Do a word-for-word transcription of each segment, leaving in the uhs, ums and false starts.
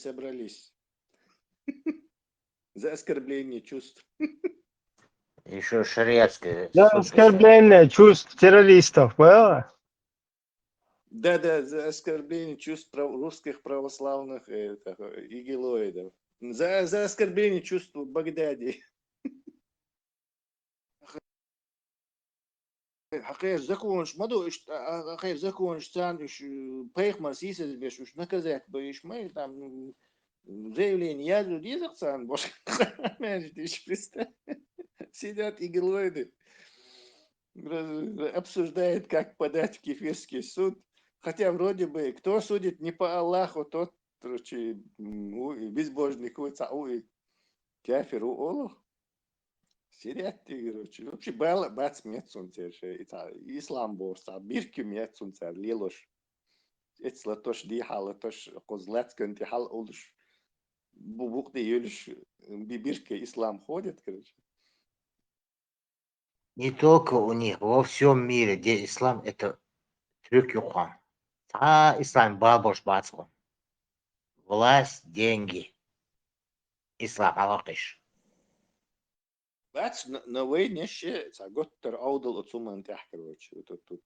собрались. За оскорбление чувств. Еще шариатское. За оскорбление чувств террористов, было? Да-да, за оскорбление чувств прав- русских православных э, так, э, игилоидов. За, за оскорбление чувств в Багдаде. Хьакъера законаш ма ду, уж хьакъера законаш царна уж пайхамар сийсаз беш, уж наказать ба, уж ма там заявление язду деза царна, бош. Между прочим, представь. Сидят игилоиды. Обсуждает, как подать в кефирский суд. Хотя вроде бы, кто судит не по Аллаху, тот, короче, безбожник, у, у, кафир, у Олух. Сиретти, короче. Вообще, бала бац мецун цер, ислам бор, ца бирки мецун цер, лелош. Эц латош, ди хал латош, коз лац кенти хал олуш. Бу букъди юлуш, би бирки ислам ходит, короче. Не только у них, во всем мире, где ислам, это трюк юкъан. Та ислам бабош бацкъо. Власть, деньги. Ислам алакъиш. Бац, но вай неше, ца готтар аудал уцуман тяхкарочи. Вот тут.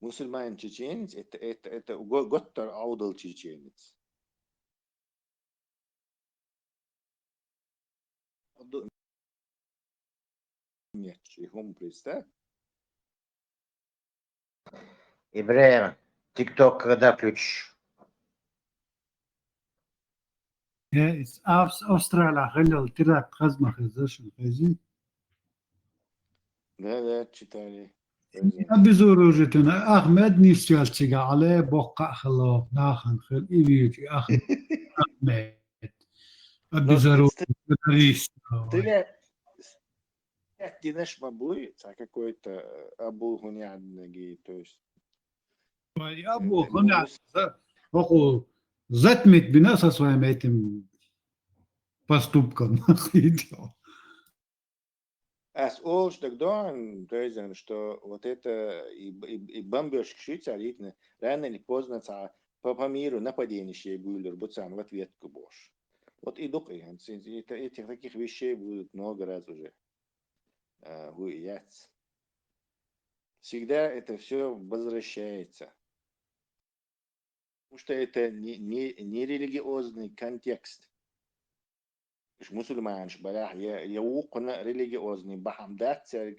Мусульманин чеченец, это, это, это готтар аудал чеченец. Нет, хум представь. Ибрагим, ТикТок когда включишь? Австралия хилал тират хазмах зашин хези. Да, да, читали. Обезоружитина Ахмед нисвелчига але бокка хило нахан хил ивичи Ахмед. Обезоружитина. Динаш мабуй, ца какой-то абу гунянаги, то есть. Абу гуняна. Оку затмить бина со своим этим поступком. Ас олш дагдоан, то есть, что вот это и, и, и бомбёжки шицаритны, рано или поздно ца по, по миру нападение шей буйлер, буцан в ответку бош. Вот и дук и этих таких вещей будет много раз уже. Гуяц. Всегда это все возвращается. Потому что это не, не, не религиозный контекст. Уж мусульманш балях, я, я укна религиозный бахам дацер,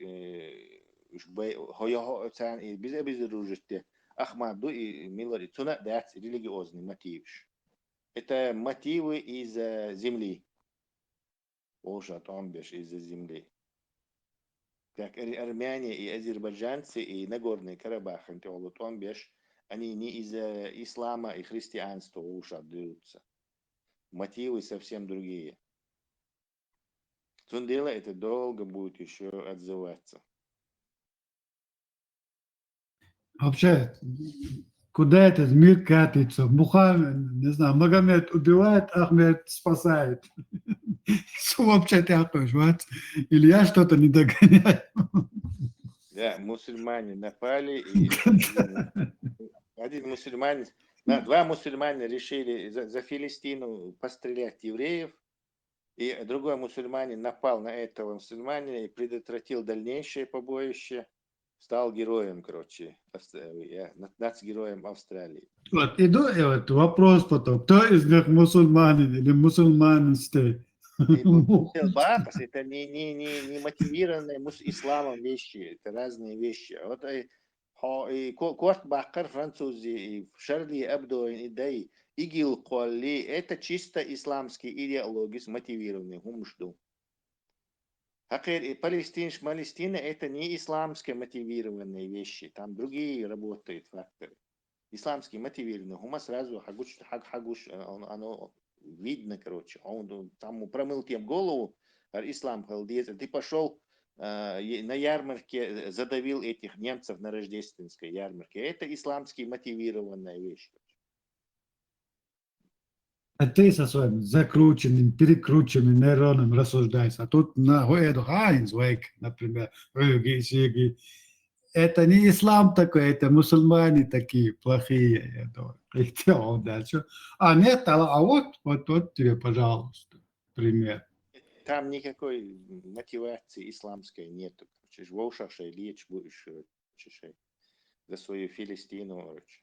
уж бай хойо цан и без обезоружить. Ахмаду и милари цуна дац религиозный мотивш. Это мотивы из-за земли. Олуш тӀом беш из-за земли. Как армяне и азербайджанцы и Нагорный Карабах, олу тӀом беш, они не из-за ислама и христианства олуш дерутся. Мотивы совсем другие. Цундела это долго будет еще отзываться. Вообще, куда этот мир катится? Мухаммед, не знаю, Магомед убивает, Ахмед спасает. Что вообще ты ахуешь, вот? Или я что-то не догоняю? Да, мусульмане напали, и один мусульманин, два мусульманина решили за, за Филистину пострелять евреев, и другой мусульманин напал на этого мусульманина и предотвратил дальнейшее побоище. Стал героем, короче, нацгероем Австралии. Вот, иду, и вот вопрос потом, кто из них мусульманин или мусульманин сте? Бакас, это не, не, не, не мотивированные мус исламом вещи, это разные вещи. Вот и, и корт баккар французи, и Шарли Эбдо, и дай, игил колли, это чисто исламский идеология мотивированный, хумшду. Хакер и Палестинш, Палестина это не исламские мотивированные вещи, там другие работают факторы. Исламские мотивированные, хума сразу хагуч, хаг, хагуш, оно, оно видно, короче. Он там промыл тем голову, ар ислам халдец, ты пошел э, на ярмарке, задавил этих немцев на рождественской ярмарке. Это исламски мотивированная вещь. А ты со своим закрученным, перекрученным нейроном рассуждаешь. А тут на Хуэду Хайнс Вейк, например, Рюги, Сиги, это не ислам такой, это мусульмане такие плохие. Я думаю, идём дальше. А нет, а, а вот, вот, вот тебе, пожалуйста, пример. Там никакой мотивации исламской нету. Короче, вовшах шей лечь будешь, короче, шей за свою Филистину, короче.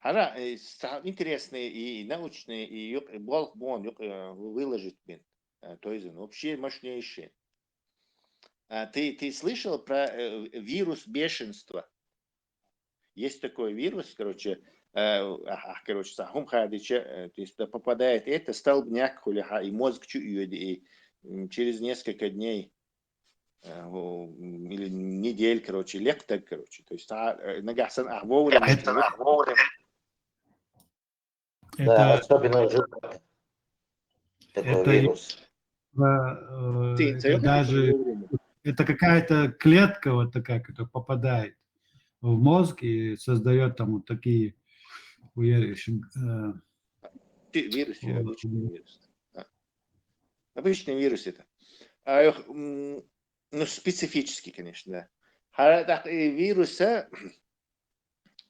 ХӀара, э, са-, интересные и научные, и юк-, и болх бон, юк-, э, выложить бин. Э, то есть, ну, вообще мощнейшие. А ты, ты слышал про э, вирус бешенства? Есть такой вирус, короче, э, а, а, короче, са хӀума хадича, э, то есть да, попадает это, столбняк хули ха, и мозг чу и, и м, через несколько дней э, о, м, или недель, короче, лекта, короче. То есть а, э, нагасан а вовремя. Да, Это, особенно жутко. Такой это вирус. э, Ты это заёбываешься даже вовремя. это какая-то клетка вот такая, которая попадает в мозг и создает там вот такие уверующие. Э, Ты- Вирусы, Вот. Обычный вирус. А. Обычный вирус это. А, эх, м, ну, специфический, конечно, да. ХӀара тӀаккха и вируса,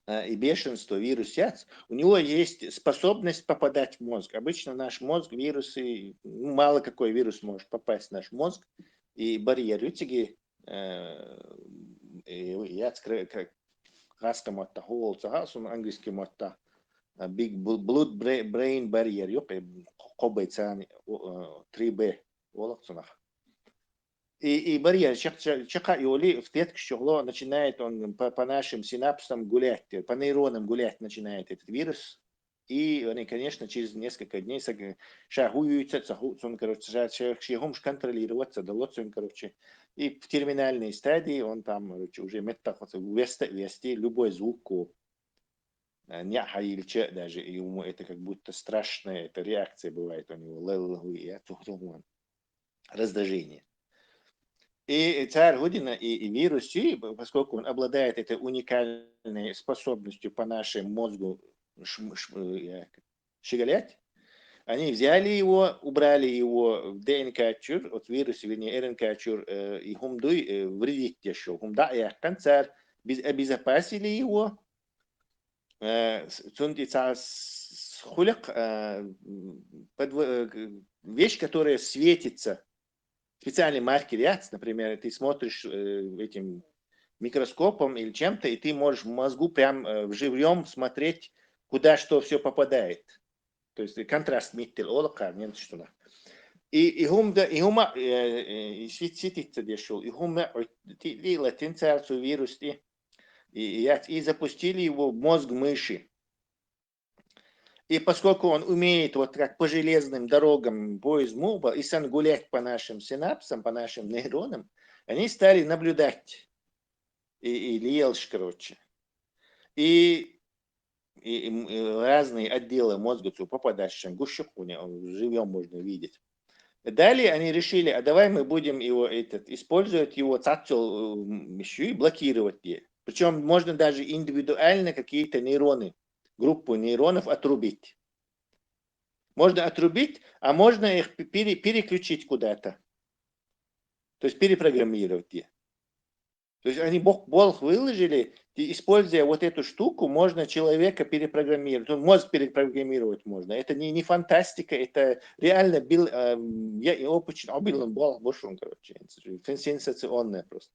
а, и бешенство вирус яц, у него есть способность попадать в мозг. Обычно наш мозг, вирусы, ну, мало какой вирус может попасть в наш мозг, и барьер ю цига, э, и яц кра-, ка-, краска мотта, холца, ха, сун английский мотта, а, big bl-, blood bra-, brain barrier, юк, э, кхо бэ цани, о, э, три бэ, олах цунах. И, и барьер чак-, чак-, чакха йоли в клетках чухло начинает он по, по нашим синапсам гулять, э, по нейронам гулять начинает этот вирус. И они, конечно, через несколько дней саг-, ша хуюйца, ца ху-, цун, короче, ша, ша, ши хумш контролироваться, дало цун, короче. И в терминальной стадии он там, короче, уже метта вести, вести любой звук, ко, э, не хаилча даже, и ему это как будто страшная эта реакция бывает у него. Лэл-, лэл-, я, ту-, ту-, ту-, раздражение. И цар Гудина, и, и вирус, и, поскольку он обладает этой уникальной способностью по нашему мозгу ш-, ш-, э, щеголять, они взяли его, убрали его в Д Н К чур, от вируса, вернее, Р Н К чур, э, и хумдуй, э, вредить ещё. Хумда и цар без-, обезопасили его, э, с-, цунти ца с-, хулик, э, м, подв-, э, к-, вещь, которая светится, специальный маркер яц, например, ты смотришь э, этим микроскопом или чем-то, и ты можешь в мозгу прям э, в живьем смотреть, куда что все попадает. То есть контраст миттел олакар, не что. И, и хумда, и хума, э, э, и сит-, ситица дешул, и хума, ой, ти, ти латин царцу вирус, и, и, я- и запустили его в мозг мыши. И поскольку он умеет вот как по железным дорогам поезд муба, и сан гулять по нашим синапсам, по нашим нейронам, они стали наблюдать и, и лиелш, короче. И, и, и, м, и разные отделы мозга цу попадающим гущукуне, он живьем можно видеть. Далее они решили, а давай мы будем его, этот, использовать его цацел, м, ещё и блокировать. Причем можно даже индивидуально какие-то нейроны, группу нейронов отрубить. Можно отрубить, а можно их пе-, пере-, переключить куда-то. То есть перепрограммировать. Е. То есть они бок-, болх выложили, и, используя вот эту штуку, можно человека перепрограммировать. Ну, мозг перепрограммировать можно. Это не, не фантастика, это реально был, э, я и опыт, а был он болх бошун, короче, сен-, сенсационное просто.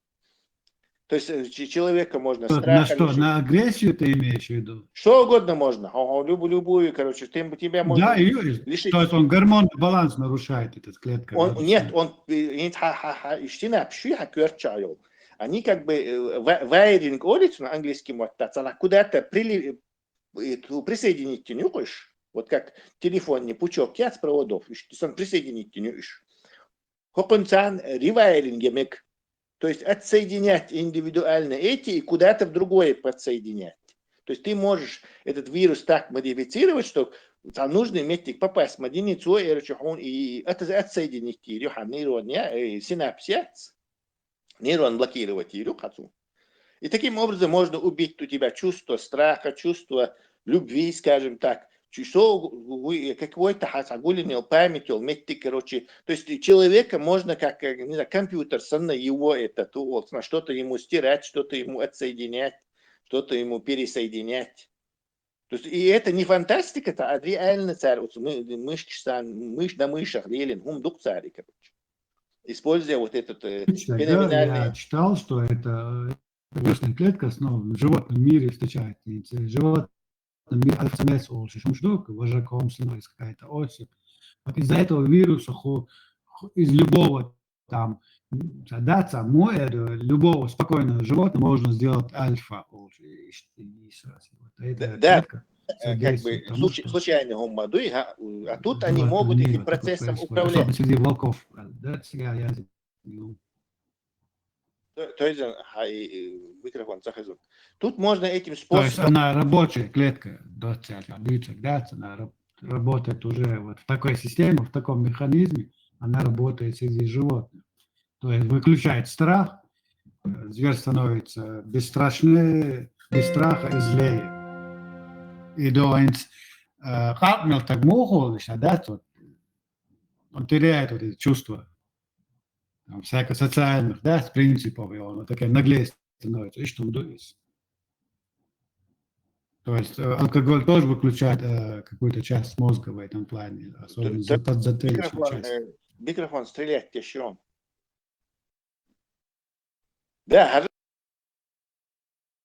То есть э, ч- человека можно На страха что? лишить. На агрессию ты имеешь в виду? Что угодно можно. Ого, любу-, любую, короче, ты, тебя можно Да, Юрий. лишить. То есть он гормонный баланс нарушает, эта клетка. Он, нарушает. Нет, он э, нет, ха, ха, ха, иштина, пши, ха, кёрча йол. Они как бы э, ва- вайринг олицу на английском вот так, она куда-то прили-, э, ту- присоединить не хочешь. Вот как телефонный пучок яц проводов, ишти сан присоединить не хочешь. Хоконцан ревайринг емек. То есть отсоединять индивидуально эти и куда-то в другое подсоединять. То есть ты можешь этот вирус так модифицировать, что там нужно иметь попасть в единицу, и это отсоединить, или нейрон, э, синапсец, нейрон блокировать, или хацу. И таким образом можно убить у тебя чувство страха, чувство любви, скажем так, Чё, что, какой-то хас, а гулин память, метти, короче. То есть человека можно как, э, не знаю, компьютер, санна его это, то, вот, на что-то ему стирать, что-то ему отсоединять, что-то ему пересоединять. То есть и это не фантастика, это, а реально царь. Вот мы, мышки сам, мышь на мышах лелин, хум дух царь, короче. Используя вот этот, э, феноменальный... Я читал, что это, э, вирусная клетка, ну, в животном мире встречается. И в животном мире альфа-самец лучше шумшдок, вожаком становится какая-то особь. Вот из-за этого вируса из любого там, да, там, э, любого спокойного животного можно сделать альфа. Да, как бы случайный хумма дуй, а тут они могут этим процессом управлять. Особенно среди волков. Да, я, я, ну. То есть, а, и, и микрофон, захожу. Тут можно этим способом... То есть она рабочая клетка, да, да, она раб-, работает уже вот в такой системе, в таком механизме, она работает среди животных. То есть выключает страх, э, зверь становится бесстрашнее, без страха и злее. И до инц, э, как мел так муху, да, вот, он теряет вот это чувство там, всяких социальных, да, принципов, и он вот такая наглее становится, и что он дуется. То есть, э, алкоголь тоже выключает, э, какую-то часть мозга в этом плане, особенно за-, подзатыльную часть. Микрофон, э, микрофон стрелять ещё. Да,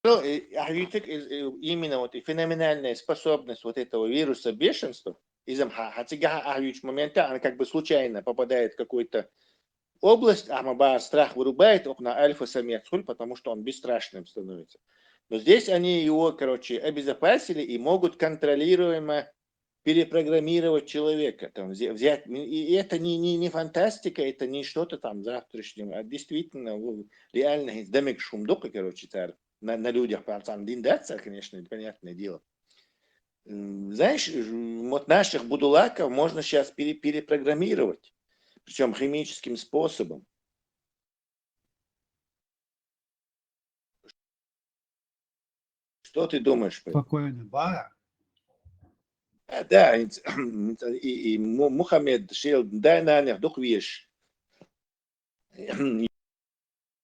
хорошо, э, а видите, э, э, именно вот и феноменальная способность вот этого вируса бешенства, изам ха-, хатига ха-, а видите, момента, она как бы случайно попадает в какой-то область, а маба страх вырубает, окна альфа-самец хуль, потому что он бесстрашным становится. Но здесь они его, короче, обезопасили и могут контролируемо перепрограммировать человека, там, взя-, взять, и это не, не, не фантастика, это не что-то там завтрашнего, а действительно, в-, реально, из дамик шумдука, короче, царь на, на людях, по-, там, дин даться, конечно, это понятное дело. М, знаешь, ж-, вот наших будулаков можно сейчас пере-, перепрограммировать, причём химическим способом. Что ты думаешь по этому? Спокойно, ба. А, да, и, и, и Му-, Мухаммед шел, дай на них дух веш.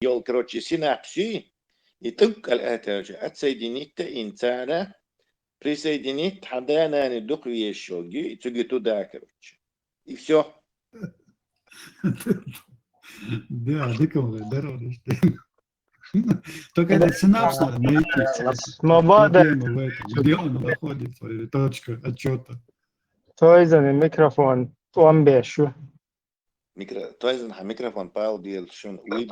Ёл, короче, синапси, и ты, это, отсоединить-то инцара, присоединить, хада на не дух веш, и цуги туда, короче. И всё. Да, дыком, здорово, что только этот синапс надо найти. Проблема в этом, где он находится, или точка отчёта. Тойзан микрофон, он бешу. Микро-, тойзан ха микрофон, Павел, бил шун, уй.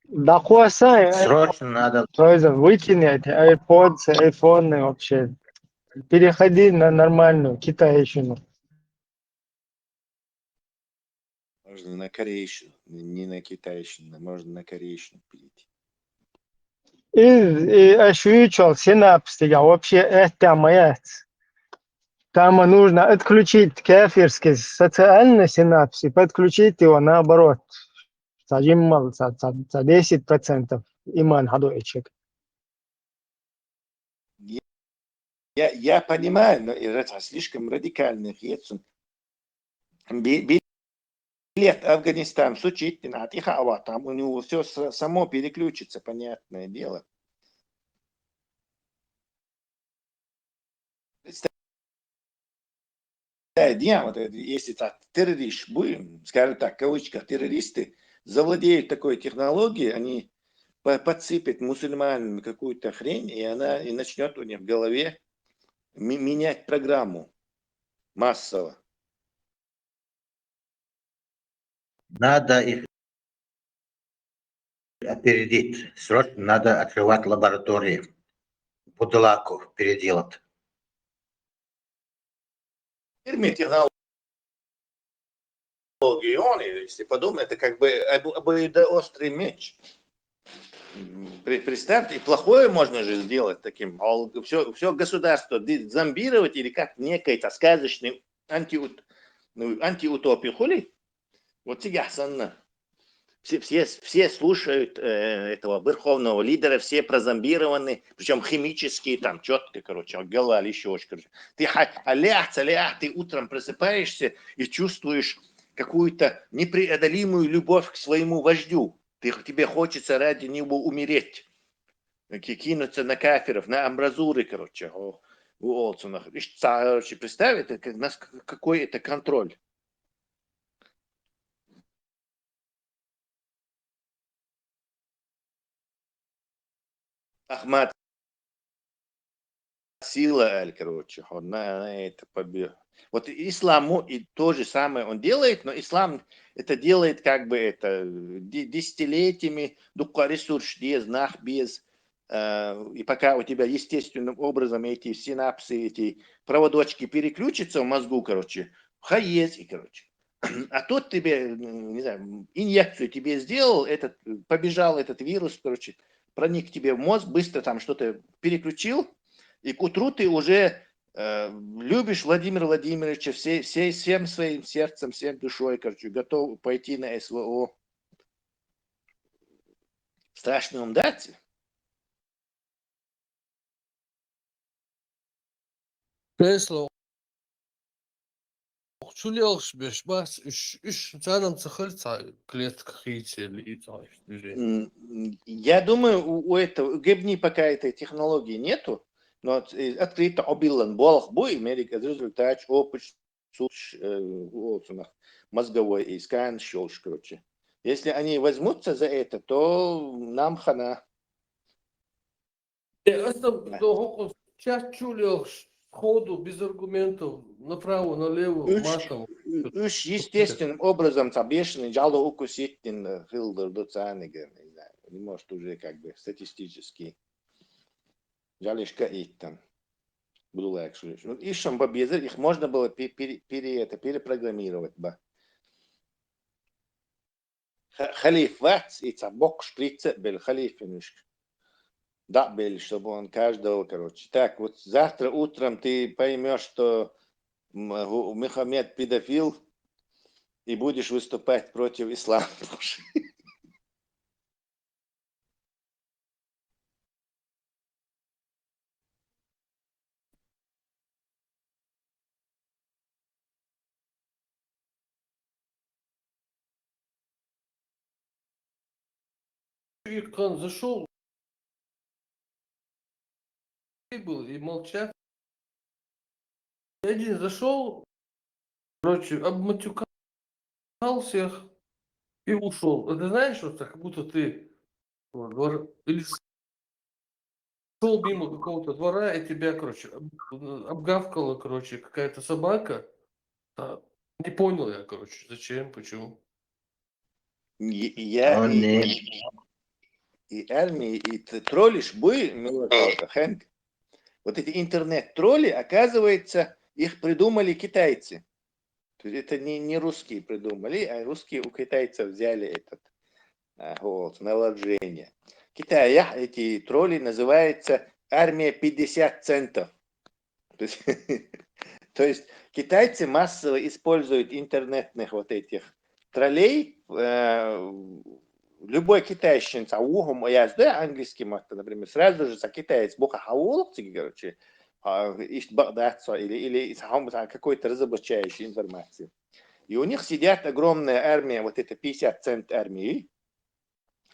Да, коса, э, срочно надо. Тойзан, выкинь эти AirPods, айфоны вообще. Переходи на нормальную китайщину. Можно на корейщину, не на китайщину, можно на корейщину перейти. И, и ещё чё, синапс, я вообще это моя. Там нужно отключить кафирский социальный синапс и подключить его наоборот. Сажимал, са, са, са десять процентов иман хаду эчек. Я, я понимаю, но это слишком радикальный хецун. Би-, би-, билет Афганистан, Сочи, там у него всё с-, само переключится, понятное дело. Представь, да, вот это, если так, террорист, будем, скажем так, в кавычках, террористы завладеют такой технологией, они по-, подсыпят мусульманам какую-то хрень, и она и начнёт у них в голове ми-, менять программу массово. Надо их опередить. Срочно надо открывать лаборатории. Будулаку переделать. Фирме технологии, он, если подумать, это как бы обо-, обоюдоострый меч. М, пре-, представьте, и плохое можно же сделать таким. А всё, всё государство ди-, зомбировать или как некое-то сказочный антиут-, ну, антиутопия хули? Вот тебе санна. Все, все, все слушают э, этого верховного лидера, все прозомбированы, причем химические, там четко, короче, гелал еще очень, короче. Ты ха- а лях, ца лях, ты утром просыпаешься и чувствуешь какую-то непреодолимую любовь к своему вождю. Ты, тебе хочется ради него умереть. Ки- Кинуться на кафиров, на амбразуры, короче. О, у Олсона. Ишь, ца- короче, представь, это как, нас, какой это контроль. Ахмат сила, аль, короче, он на, на это побил. Вот исламу и то же самое он делает, но ислам это делает как бы это де- десятилетиями, дукха ресурс без, нах без. Э, и пока у тебя естественным образом эти синапсы, эти проводочки переключатся в мозгу, короче, хаез и, короче. А тут тебе, м, не знаю, инъекцию тебе сделал, этот, побежал этот вирус, короче, проник тебе в мозг, быстро там что-то переключил, и к утру ты уже э, любишь Владимира Владимировича всей, всей, всем своим сердцем, всем душой, короче, готов пойти на СВО. Страшно вам дать? Кресло. Чулелш беш бас, уж, уж цанам цахаль ца клетка хители и ца движение. М, м, Я думаю, у, у этого, у Гебни пока этой технологии нету, но вот, э, открыто обилан болх бу, и мерик результат, опыт, суч, э, у Олсона, мозговой и скан щелш, короче. Если они возьмутся за это, то нам хана. Э, Астам до хокус чат чулелш сходу, без аргументов, направо, налево, Уж, матом. уж естественным образом, там, бешеный, джало укуситин, хилдер, доцанига, не знаю, не может уже как бы статистически. Жалишка иттан. Буду лайк шулиш. Вот ишам бабезер, их можно было пе- пере, пере- это, перепрограммировать, ба. Ха- Халиф вац, и ца бок шприца бел халифинушк. Да, бел, чтобы он каждого, короче. Так, вот завтра утром ты поймешь, что м, Гу- Мухаммед педофил, и будешь выступать против ислама. Иркан зашел. Был и молча. И один зашел, короче, обматюкал всех и ушел. Это знаешь, вот так, как будто ты во двор- или шел мимо какого-то двора, и тебя, короче, об- обгавкала, короче, какая-то собака. А, не понял я, короче, зачем, почему. И- и Я О, и, не. и армии, и т- троллишь буй, Милослав, Хэнк. Вот эти интернет-тролли, оказывается, их придумали китайцы. То есть это не, не русские придумали, а русские у китайцев взяли этот а, вот, наложение. Китая эти тролли называются армия пятьдесят центов. То есть, то есть китайцы массово используют интернетных вот этих троллей. Э, любой китайщин, а ухом я знаю английский мат, например, сразу же за китаец буха хаулок, короче, а, ишт багдад или, или какой-то разоблачающей информации. И у них сидят огромная армия, вот это пятьдесят цент армии.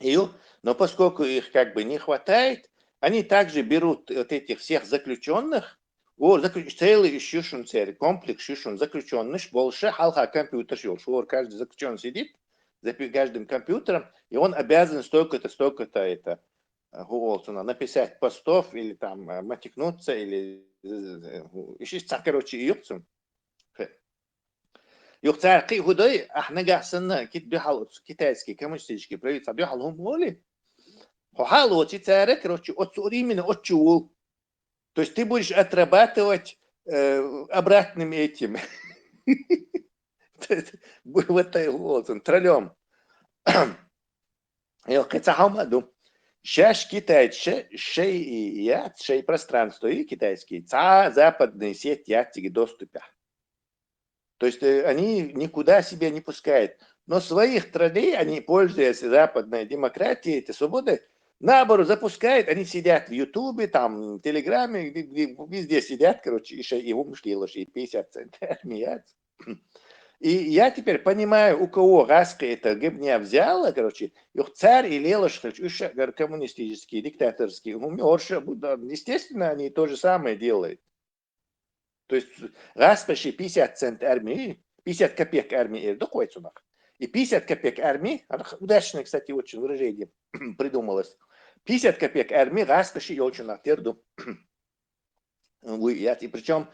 И, но поскольку их как бы не хватает, они также берут вот этих всех заключенных, о, заключ- целый шишун церь, комплекс шишун заключенных, больше халха компьютер шел, шор, каждый заключенный сидит за пи- каждым компьютером, и он обязан столько-то, столько-то это, э, гуолсуна, написать постов или там э, матикнуться, или э, э, ещё, короче, и юксун. Юхцар кхы худой, ахнагахсанна кит духал китайский коммунистический правительство духал хум оли. Хохал очи цара, короче, отцу именно отчуул. То есть ты будешь отрабатывать э, обратным этим. Вот так вот, троллем. Йо, кыца хама ду. Шаш китайцы, шей и я, шей пространство и китайский. Ца западный сеть я тиги доступя. То есть э, они никуда себя не пускают. Но своих троллей, они, пользуясь западной демократией, этой свободой, наоборот, запускают, они сидят в Ютубе, там, в Телеграме, где- где- везде сидят, короче, и ше- и умшли лоши пятьдесят центов армия. И я теперь понимаю, у кого гӀаскхи эта гибня взяла, короче, юха цар и лелаш, короче, уж, говорю, коммунистические, диктаторские, ну, орша, да, естественно, они то же самое делают. То есть гӀаскхи пятьдесят цент армии, пятьдесят копеек армии эр да кхой цунах. И пятьдесят копеек армии, она х- удачное, кстати, очень выражение придумалось. Пятьдесят копеек армии гӀаскхи йолчунах тер ду. Вуй, яц. И причем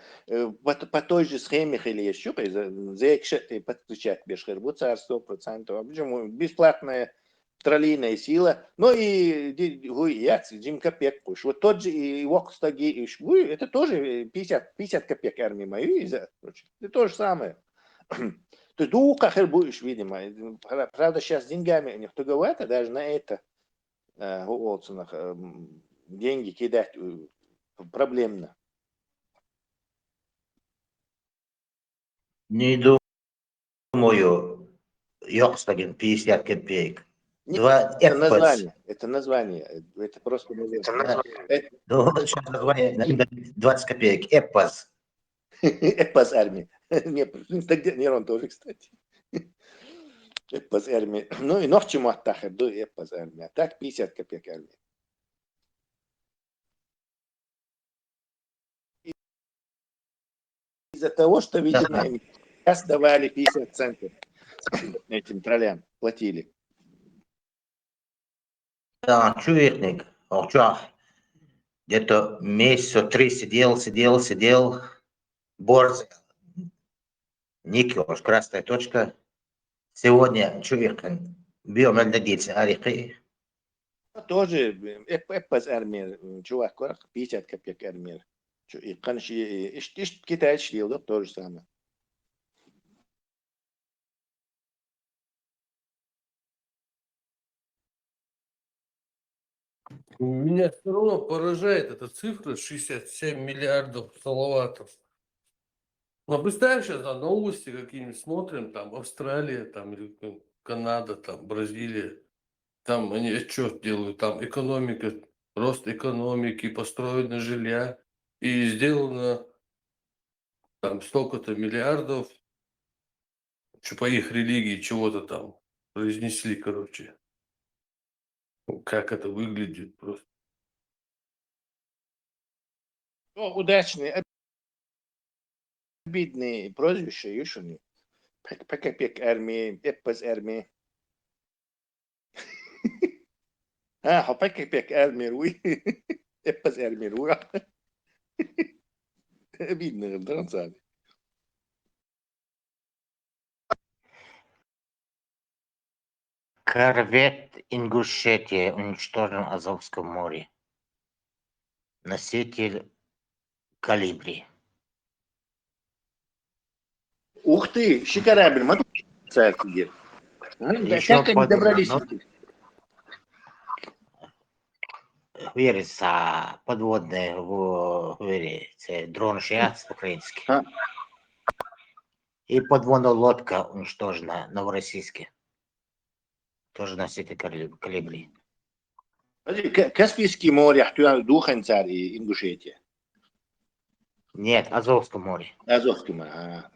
по, по той же схеме хили ещё, зэкши подключать беш хир бу цар сто процентов. Причем бесплатная троллейная сила. Ну и ди- вуй, яц, жим копеек куш. Вот тот же и вокстаги, и ш- вуй, это тоже э, пятьдесят, пятьдесят копеек армии мою, и за- короче, это то же самое. То есть духу хир бу иш, видимо. Правда, сейчас деньгами у них туговато, даже на это. Э, у Олцинах, э, м, деньги кидать э, проблемно. Не думаю, йокстаген пятьдесят копеек. Нет, Два это эппас. Название. Это название. Это просто название. Это название. Это Ну, сейчас название двадцать копеек. Эппас. Эппас армия. Не, тогда Нерон тоже, кстати. Эппас армия. Ну и ногчи маттахер, да, эппас армия. А так пятьдесят копеек армия. Из-за того, что, видимо, Да. Им сейчас давали пятьдесят центов этим троллям, платили. Да, чу ихник, ох, чу, где-то месяца три сидел, сидел, сидел, борз, Никиош, красная точка. Сегодня чу ихник, био мельдагиц арихи. Тоже э, эп- эппас армия, э, чувак, корах, пятьдесят копеек армия. Чу и канши, э, ишт, ишт китайский, то же самое. Меня все равно поражает эта цифра шестьдесят семь миллиардов салаватов. Ну, представь, сейчас на новости какие-нибудь смотрим, там Австралия, там или Канада, там Бразилия. Там они отчет делают, там экономика, рост экономики, построено жилья, и сделано там столько-то миллиардов, что по их религии чего-то там произнесли, короче. Ну, как это выглядит просто. Ну, удачный, обидный прозвище, юшуни. Пек, пек, пек, армия, эппас армия. А, хопек, пек, армия, уй. Эппас армия, уй. Обидный, да, он сами. Корвет «Ингушетия» уничтожен в Азовском море. Носитель «Колибри». Ух ты, ши корабль, ма тут царь сидит. А, да, Ещё как они подумал, добрались? Ну, Верится подводный, в- верится, дрон сейчас украинский. А. И подводная лодка уничтожена в Новороссийске. Тоже носитель «Колибри». Каспийский море, ахтуя духанцар и Ингушетия. Нет, Азовское море. Азовское море, а.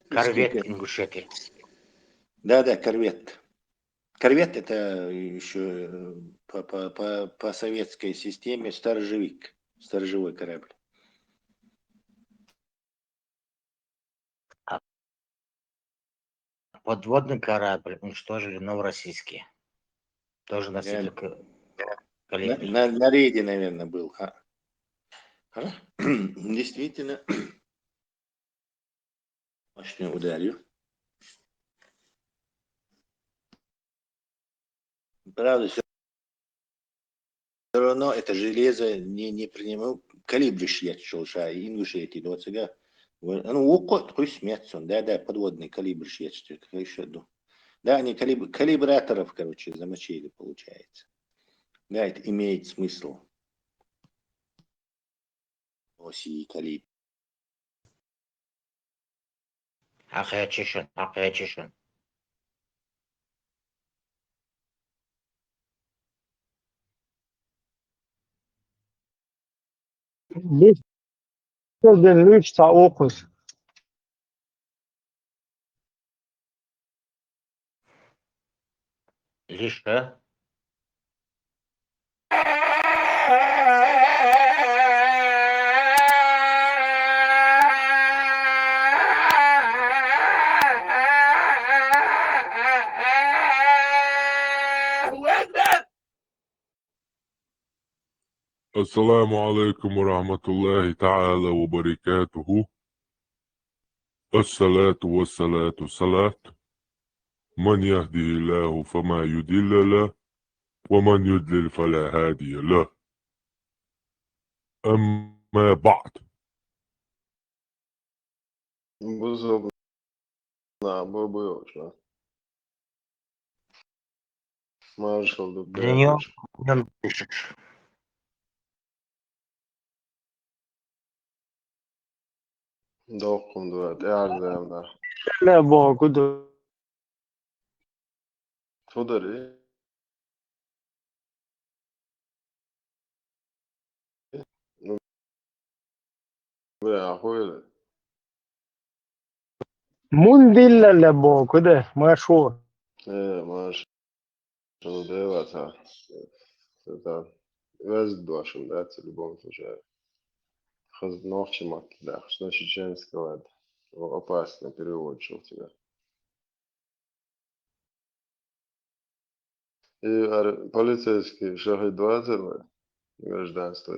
Корвет Ингушетии. Да, да, корвет. Корвет это еще по, по, по, по советской системе сторожевик, сторожевой корабль. Подводный корабль уничтожили в Новороссийске. Тоже носитель к- На, колибри. На, на рейде, наверное, был. А. А? Действительно. Мощный ударил. Правда, все равно это железо не, не принимал. Колибри шьет шолша, Ингушетии, до сега. Ну, окот хуй смеется, да, да, подводный колибри шьет, что это еще, да. Да, они калиб- калибраторов, короче, замочили, получается. Да, это имеет смысл. Оси Калиб. Хьакхечи шун, хьакхечи шун. Лиш ден луьйш цхьа укхус. Лиш, а? السلام عليكم ورحمة الله تعالى وبركاته. الصلاة والصلاة والصلاة. من يهده الله فما يضل له، ومن يضلل فلا هادي له. أما بعد. Бузулна, бу-, буюрча. Маршал ду. Динё, бекаш. Доккхун дуа, тӀаьхьардаьнна. Ле боху ду. Фу дарий? Ну, бля, охуели. Мун диллале боху де, машу. Э, маш. Шуна Дела ца, ца, ца, везде дош дац, в любом случае. Хаза нохчи мотт дахаш, но чеченского, ну, опасно переводчик у тебя. И ар-, полицейский шахид вацар вай, гражданство.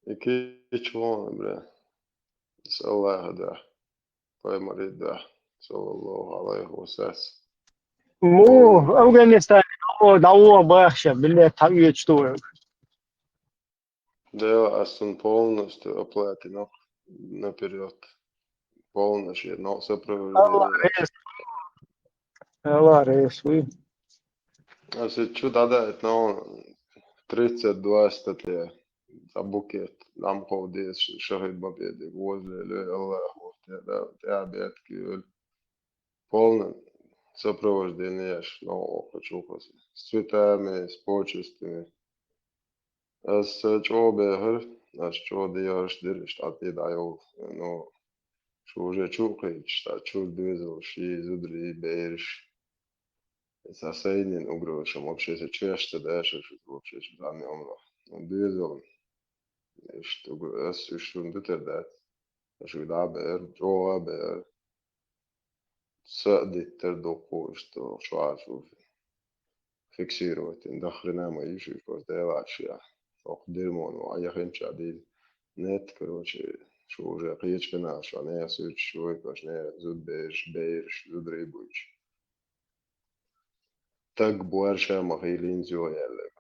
И кичвон, бля. С Аллаха да. Пайхамари да. Саллаллаху алейхи ва саллям. Му, Афганистане, о, да, о, бахша, билет там есть, что. Да, а сон полностью оплатено наперёд. Полностью, но сопровождение. Аллах рес. Аллах рес, уй. А се чу дада, это, ну, тридцать два статья. За букет, нам холдес, шахид бабеде, возле, ле, Аллах, вот, я, да, я, бетки, полное сопровождение, аж, ну, охочу, с цветами, с почестями. Ас чӀогӀа бехар, ас чӀогӀа дехарш дира, иштта тӀе дӀайолу. Ну, шу уже чу а кхийчаш, тӀаккха чуьра доьзалш, и зударий, и бераш. Сан сайнийн угрозаш вообще сан чоьш ца деш, шу вообще шу сан омра. Ну, доьзал. Иштта угро-, ас уьш шуна дуьтур дац. Аш уьда а бер, чӀогӀа а бер. Са а диттар дуккху, иштта, чохь а шу фиксировать дина. Дахрина ма йиш, уьш просто делаьча. Окху дермон ван яхинча дийна. Нет, короче, шу уже кхечу канал, шу нехан суьйцуш вуй, короче, нехан зудбераш, бераш, зударий буьйцуш. Таг бу аьрша ма хилийна зо яьлларг.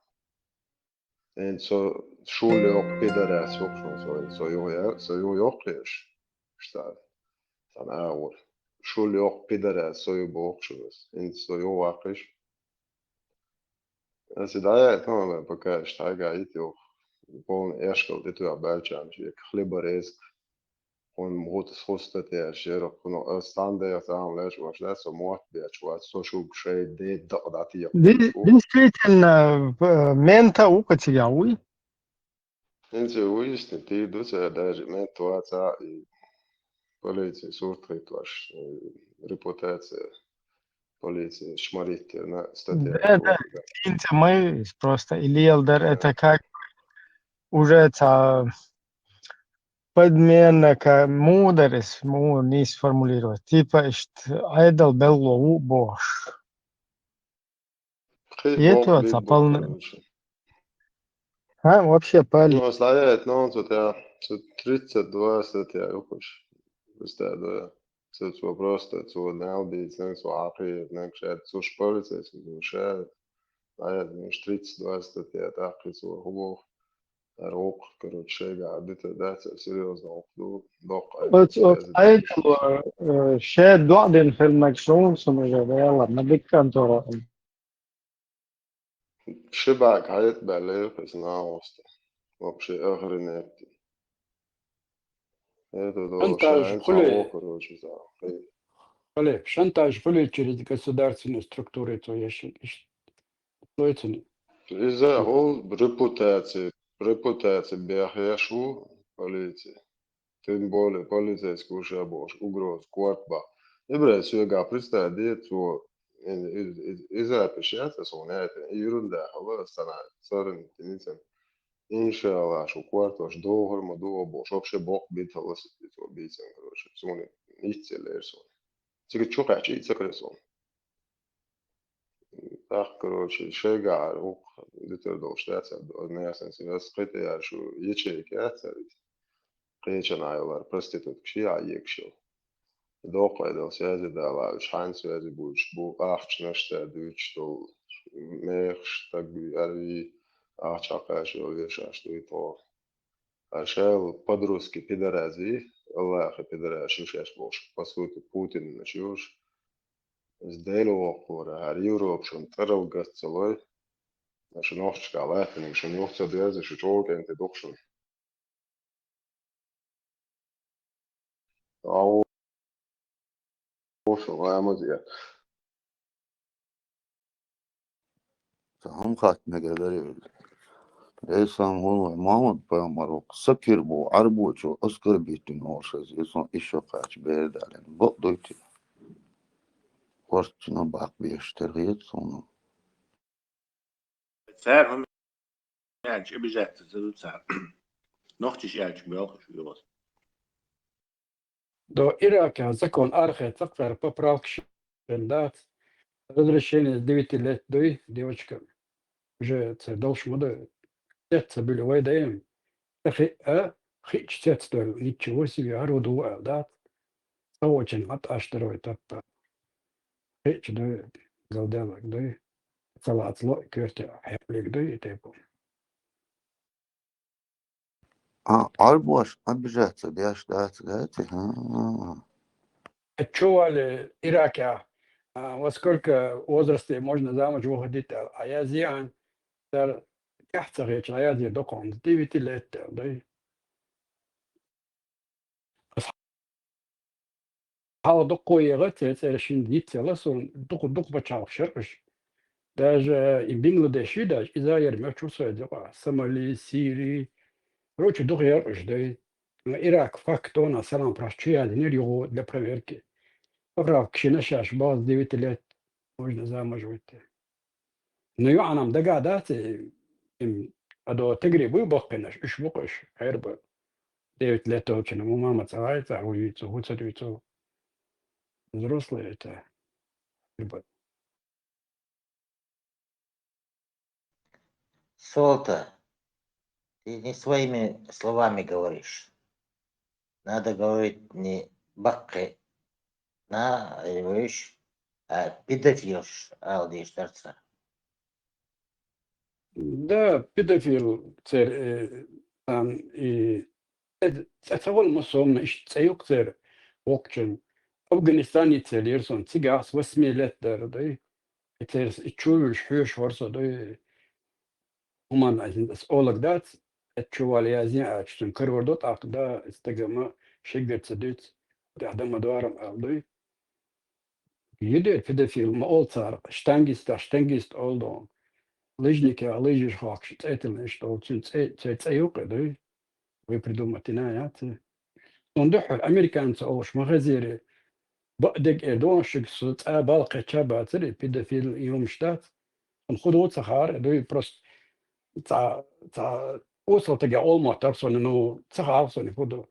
Эн со шул йоккха пидарас ву шуна, со, со юха я-, со юха йоккхеш. Штар. Сан агӀор. Шул йоккха пидарас со ю боху шуна. Эн со юха ваккхиш. Аса дӀаяйта, пока иштта хьайга ит юха. Полный эшкал тӀе тоьхна баьлча, хлеба резка. Хьуна муха тӀе хӀуста тӀе шера, хьуна ас цхьана дехьа цхьа хӀума леш вац, со мотт бечу вац, со шуьга шайн де дакъа дӀатеха. Ди-, действительно, э, мента ву-кха цигахь, вуй? ХӀинца вуй, тӀе ду ца даже мент вац, а, и полицин сурт хӀиттош, э, репутация полиции шмариттина статья. Да, да, хӀинца ма ю иза просто, или елдар, это как уже ца подмена, ка-, муха дара иза, муха нийса сформулировать. Типа, иштта, Ӏедал белхало ву бохуш. Кхин ето боху ца бит полный. Короче. Хьан вообще пали? Ну, ас дӀаяйта, ну, цу тӀе, цу тридцать два статья юхуш. Просто, да. Цу, цу просто, цу нал бийцинарг, цу Ӏакхийтинарг, ша, цу шпалицейский, цу ша, дӀаяйта, ну, тридцать два статья, тӀаккха цо хӀун боху? ХӀара гӀуллакх, короче, шайга а дитар дац, серьёзно гӀуллакх ду, доккха. Оц, оц, айдало, э, ше доӀа дина хилла наг шуна, шуна уже вела, ма дика контора. Ши бага хьайта баьлла иза нагӀоста. Вообще охренеть. Это шантаж хули, короче, за. Хули, шантаж хули через государственные структуры, то есть, то есть, иза хул репутация, репутация бяхеш у полиция. Тем более полицейский уж баш угроз корт ба. Ибра сюга представь, де, то из запишется, сон это ерунда, хала сана сарин тинитсен. Иншалла, шу квартош догъур ма дугъу бош, вообще бокъ бит халас бит ва бийцан, короче, суни иццелер суни. Цига чу къачи, иццакре суни. Так, короче, шайгар, ух, дитер долш, да, ца, до, не ясно, связь, скрытая, шу ячейки, а, ца, кхечан айлар, проститутка, ши а екшил. Докъай дал связи дала, уж хьан связи буч, бу ахча нашта дуч, дол мехш, так, ари, ахча хакаш, вешаш, дуй то. А шел подростки пидорази, Аллахи пидораз, шуш яш бош, по сути, Путин наш юш. Сделал окора, ари Европ шун тарал гацалой. Наш нохчка латник, шун нохча дерзи, шу чолк энте докшун. Ау, шо ваймаз я. Та хӀун хатта мегар дарий? Ай сам гӀолла Мухьаммад пайхамар ву, сакир бу, Ӏарбочо оскорбить вина волуш иза, иза ишо кхача бер далина. Бакъ дуй те? Орццуна бакъ беш тера хета суна. Цара хӀума аьлча, обижаться ца ду цара. Нохчаш аьлча, боьлхуш йогӀус. До Ирака закон архе цакъ цара поправка шен дац. Разрешение с девяти лет дуй, девочка. Уже ца долуш ма ду. Цец ца буьлу вай даим. Ца хи-, а, хиъча цец дойла. Ничего себе, гӀаро ду аьлла дац. Ца вочун ма тӀаш дарой таппа. Хиъча дуй, галделлаг дуй. Ца лаца ло, коьрте хьекъалиг дуй, и тайпа. А, Ӏарбош обижаться деш дац, гаьти? А. Чували Ираке, а, во сколько возрасте можно замуж выходить, а, а я зиан, цара тӀехь ца хеча, а я зе докъон, девяти лет, да? Ас хьалха дукха егӀа, церан цӀераш шин йицъяла, суна дукха, дукха пачхьалкхаш яра уьш. Даже и Бангладеш даже, иза яр мелчу соьца юкъа, Сомали, Сири. Короче, дукха яра уьш дай. Ирак факт, она салам просто чу яздинера югӀо для проверки. Поправка шина шаьш база девять лет можно замуж выйти. Ну, юьхьанам дага дац, и, им, а до тегри буй баккхинаш, уьш бу-кх уьш, хӀера бу. Девять лет волчун, му мама ца гӀайца, хӀу йийцу, хӀу ца дуьйцу. Взрослые это. ХӀера бу. Солта, ты не своими словами говоришь. Надо говорить не баккхи на, говоришь, а педофилш, ала деш дар цара. Да, педофил цер, э, там и, э, ца, ца вал ма сомна, иш цӀе юкъ цер вокчун. Афганистанец цер лер сон, цигахь с восьми лет дара, да? И цер с-, и чувуьлуш хьоьжуш вара со, да? ХӀуманна айсина ас олаг дац, эт чувал язйин аьлча, цуьнан карор до тӀаккха, да, стага ма шиггар ца дуьйц, тӀехь дан ма доарам аьлла дуй. Йидер педофил ма олу цара, штангиста, штангист олу дон. Лыжника, лыжиш хоккхуш, цӀе тиллина иштта олу, цуьнан цӀе, цуьнан цӀе юкъа дуй. Вай придумать дина яц. Цунна дуьххьара американца олуш ма хезира, бакъдерг эр дон шуьга, со цкъа балла кхеча бацара, и педофил и хӀумаш дац. Цунна хӀун ду ца хаьара, дуй просто цхьа, цхьа осал тагех олу моттара суна, ну, ца хаьара суна хӀун ду.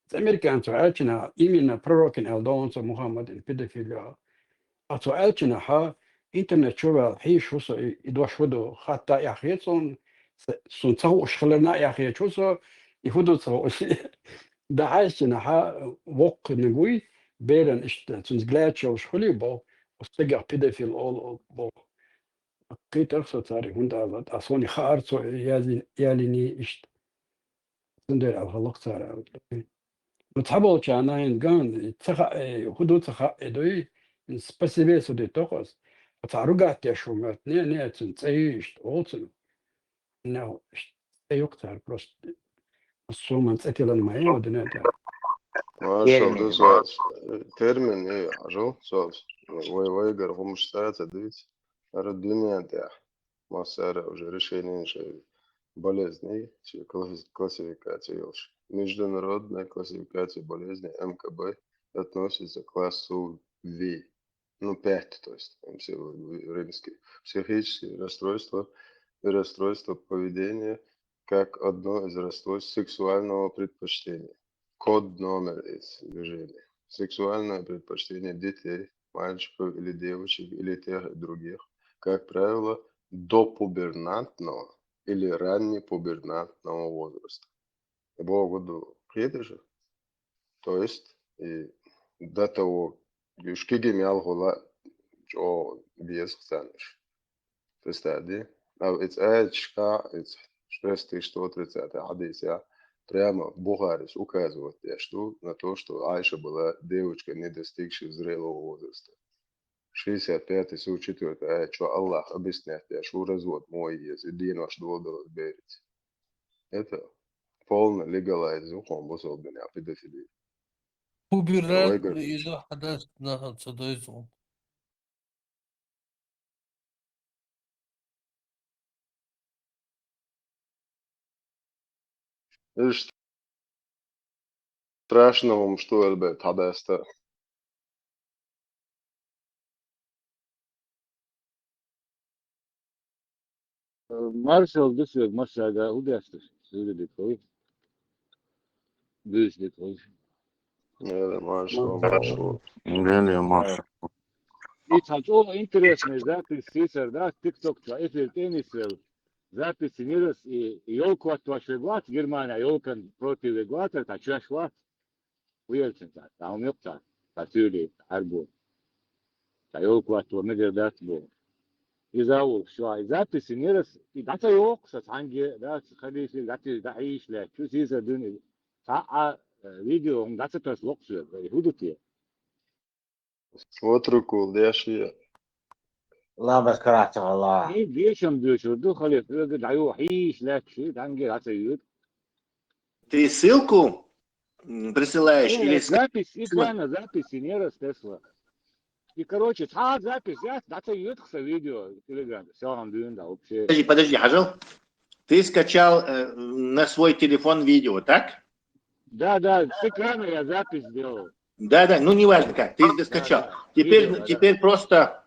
Цу американцо аьлча, именно пророкан аьлла дон цо Мухаммадана педофил яха. А цо аьллачунахьа, интернет чу ваьлла хьийзаш ву со, и, и дош хӀун ду, хатта эхь хета суна, с-, суна ца хууш хиларна а эхь хеташ ву со, и хӀун ду ца хууш. ДӀахьаьжчунахьа, воккханиг вуй, беран иштта, цуьнца глаьча йолуш хуьлий боху, оцу стагах педофил олу боху. Кхийтарх со цаьрга, хӀунда аьлла, ткъа суна хаьара цо язйи-, ялийний иштта. Цундела аьлла хӀаллакх цара аьлла. Ну, цхьаболчарна хӀинца ган, ца хаьа, хӀун ду ца хаьа, дуй, спасибо со дитто ас. Цхьа ругать деш ву моьтту, не, не, цуьнан цӀе ю иштта, олу цуьнан. Не, иштта цӀе ю-кх цара просто. Ас соман цӀе тиллина ма ю, дуьнен тӀехь. Маршал, термин ду, Суаз. Термин, э, хьажал, Суаз. Вай, вайгара хӀумаш цаца дуьйцу. ХӀара дуьнен тӀехь массара уже решенеш болезней, ши класс-, классификация йолуш. Международная классификация болезней, М К Б, относится к классу В. Ну, пять, то есть, там все в-, в-, римские. Психические расстройства и расстройства поведения как одно из расстройств сексуального предпочтения. Код номер из движения. Сексуальное предпочтение детей, мальчиков или девочек, или тех и других, как правило, до пубертатного или раннепубертатного возраста. Богу ду кхеташа. То есть, и до того, уьш кегий мел хуьлу чӀогӀа беза царна уьш. Представь, ди? А эцу аяташкахь, эцу шестый, сто тридцатый хьадисехь, прямо Бухарис указывать деш ду на то, что Айша была девочка, не достигшая зрелого возраста. Шестьдесят пятый сура, четвёртый аят чохь Аллах объяснять деш ву развод мо еза, и денош доладалар бераца. Это полный легалайз ю хьуна бусалба динехь педофилия. Пуберат вайгара иза хьадац нахана ца дойзу. Уьш страшно хӀумаш ду, Альберт, хьадаста. Маршал ду соьга массаьрга, хӀун деш ду, суьйре дика хуьлда. Буьйса дика хуьлда. Э, маршал, маршал. Леле, маршал. И цхьа чӀогӀа интересный запись сийсара дац, TikTok чохь эфир тӀе а нисвелла. Запись йинера ас, и, и ёлка хӀоттош верг вац, Германехь ёлкан против верг вацара, цхьа чоьш вац. Ву елча цхьа, цхьа хӀума йоккху цхьа, цхьа суьйре, хьарбо. Цхьа ёлка хӀотто мегар дац боху. Иза а волуш, ша и запись йинера ас, и дӀа ца йоккху сан цхьаьнгге, дац, халийсий, дӀа ца, дӀа хьийзаш лаьтташ, чу сийсара дуьйна. Цхьа а, э, видео хӀума дӀа ца тасса локху соьга, и хӀун ду те? От рукул деш я. Лабас карахь ца хилла. И дешам доьшур ду, хале, хьоьга дӀайо, хьийзаш лаьтташ, цхьаьнгге дӀа ца йоьду. Ты ссылку, м, присылаешь или... Нет, с-, запись, и с-, прямо запись, и не растесла. И, короче, цхьа а запись яц, дӀа ца йоьду сан видео, Telegram, всё, хьан дуьйна, да, вообще. Подожди, подожди, хьажал. Ты скачал, э, на свой телефон видео, так? Да, да, с экрана я запись сделал. Да, да, ну неважно как, ты... Да, скачал. Да, да. Теперь, видео, да, теперь просто,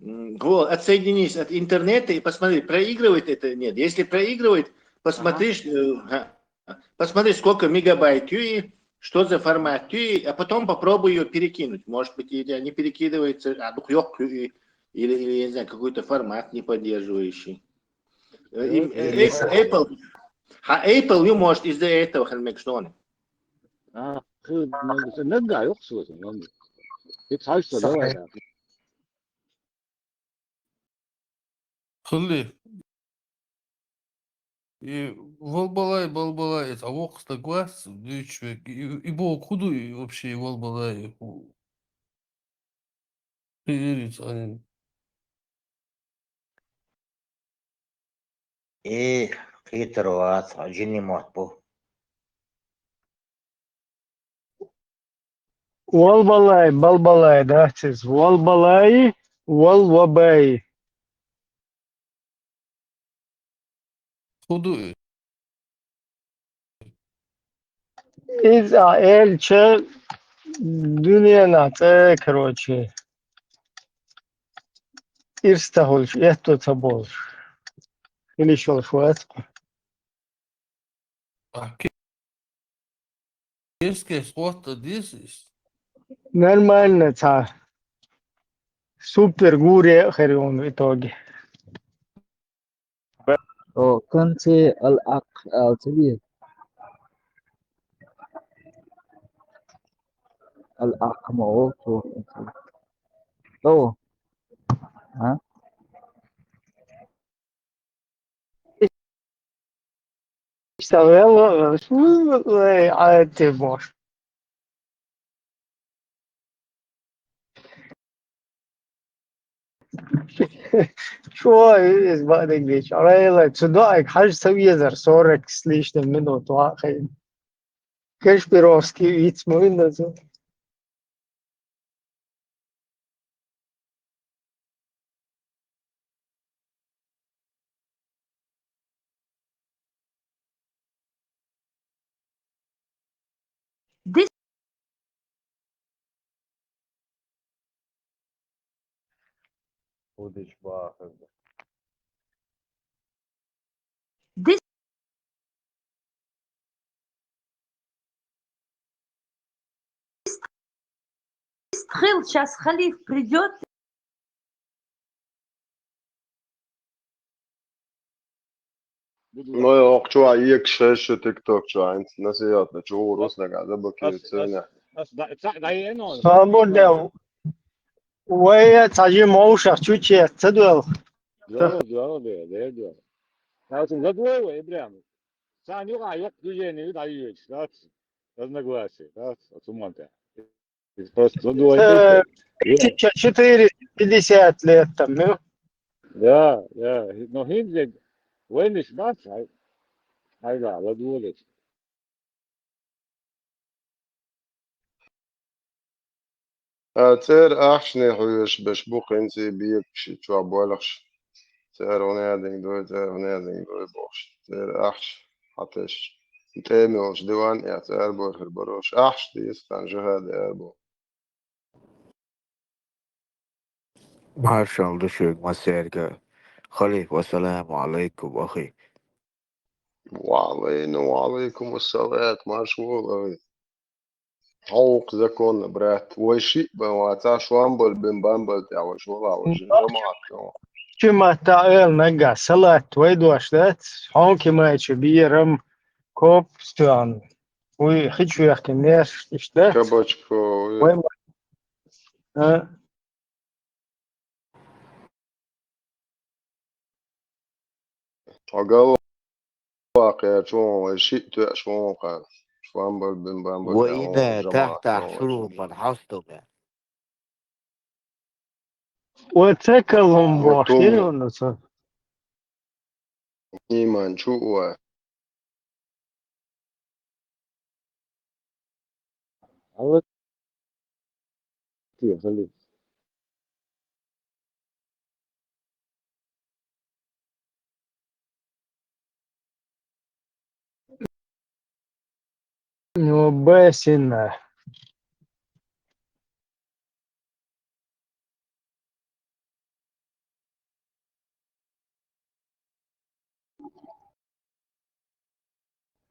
м, вот, отсоединись от интернета и посмотри, проигрывает это, нет. Если проигрывает, посмотри, ага, э, ага, посмотри, сколько мегабайт юи, что за формат юи, а потом попробуй её перекинуть. Может быть, или не перекидывается, а дух ёк юи, или, или, я не знаю, какой-то формат не поддерживающий. Э, и, э, Apple, а Apple ю может из-за этого, хьан мегаш дону. А, хи-, наггахь йоккху соьга, наггахь. Хи, хьажа со, давай, да. Хили. И валбалай, балбалай, иза воккха стаг вац, дуьйцуш верг. И, и боху хӀун ду и вообще, и валбалай? Хи-, хи-, И кхетар вац, хьо жинийн мотт бу. Валбалай, балбалай дац иза. Валбалай, валвабай. ХӀун ду и? Иза элча дуьненахь цӀе, короче, ирс ца хуьлуш, этто ца болуш, хила йиш йолуш вац-кх. А ке-, кес-кес хӀотта деза иза? Нормально цхьа. Супер гуре а хир ю в итоге. О, конце ал-акх аьлла ца деза? Ал-акх ма олу цо. О. А? Иштта вел, ой, ай, ты боже. Чо иза баъдагича? Райла, цу доӀайга хьажа ца везара, сорок с лишним минут ваха хиъна. Кашпировский виц ма вина аса. Дис- Удиш бахарда. Дис- Хил, щас халиф придёт. Ну, я охчу, а ек шесть тикток чу, а инц насият на чу, рус на газа бакир ценя. Свободно. Вай, цажи моушах чуче, цадвел. Дёро, дёро, дёро, дёро. Я вот задвоил, Ибрям. Сан юга, юк, движение, да, юч, да. Разногласия, да, от суманта. Просто задвоил. Э, тысяча четыреста пятьдесят лет там, ну. Да, да. Но хинзе, войниш, да, ай, ай, да, задвоил. Ӏа цӀера ахчане хьоьжуш берш бу хӀинца а бекаш чохь болхуш. ЦӀера хӀун яздина дуй, цӀера хӀун яздина дуй бохуш. ЦӀера ахча хьатесча, тӀема йолчу диван тӀехь цӀера бара хир барош. Ахча деза, царна жихӀад а бу. Маршалла ду шуьга массаьрга. Халиф, ассаламу Ӏалайкум, ахи. Ва Ӏалайна, ва Ӏалайкум ассалат, марша вогӀийла, ахи. Хьо ву-кх законный брат. Вай шиъ бен вац, Шомбалбин бамбал тӀехь вай шолахь вай жамаӀат. Чу матта эл наггахь салат вай дош дац, хьо кимайчу берам коп стоьхна. Вуй хи чу вехкина нерш иштта. Кабачко, вуй. Вай ма-, а? Хьо галваккхерчу вон вай шиъ тоьаш вон ваха. Шомбалбин бамбал тӀехь вон вай жамаӀат. Вай ина тахь-тахь шуругӀан хьосту бен. Вай ца калун бохуш дина вуна со. Иман чу а вай. Алла, ти хали. Ну, бесина.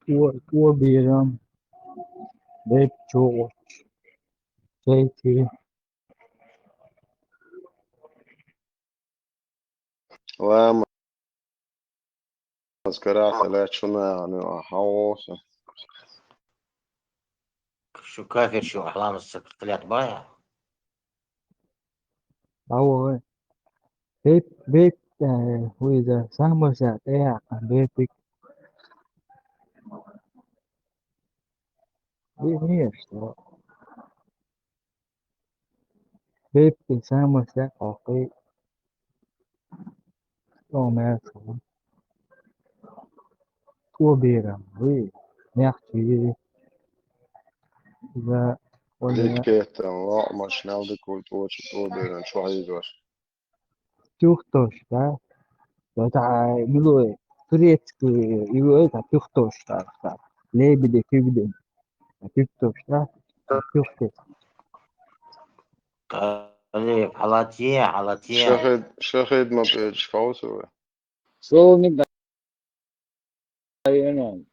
Ко-, коберам. Беп чугӀуч. Цайти. Ламаз карахь лаьтташ шу нахана хьан вовса. Шу кафир шу ламаз ца кхилет бая? Ава. Беп, беп, э, вуйза, самбаса, э, бепик. Беп, не, что? Бепик, самбаса, окей. Что у меня? Тоберам, вуй, нехчи. За, Ликетан, лоӀмаш, нал дика вуй, тӀочу тоберан, чу хьийзош. Тюхтош, да? Да, да, милуй, турецкий, и это тюхтош, да, да. Лебеди, фибеди. Тюхтош, да? Тюхтош. Кали, хьалатье, хьалатье. Шахид, Шахид ма печь, хаусу. Солник да. Ай, эно.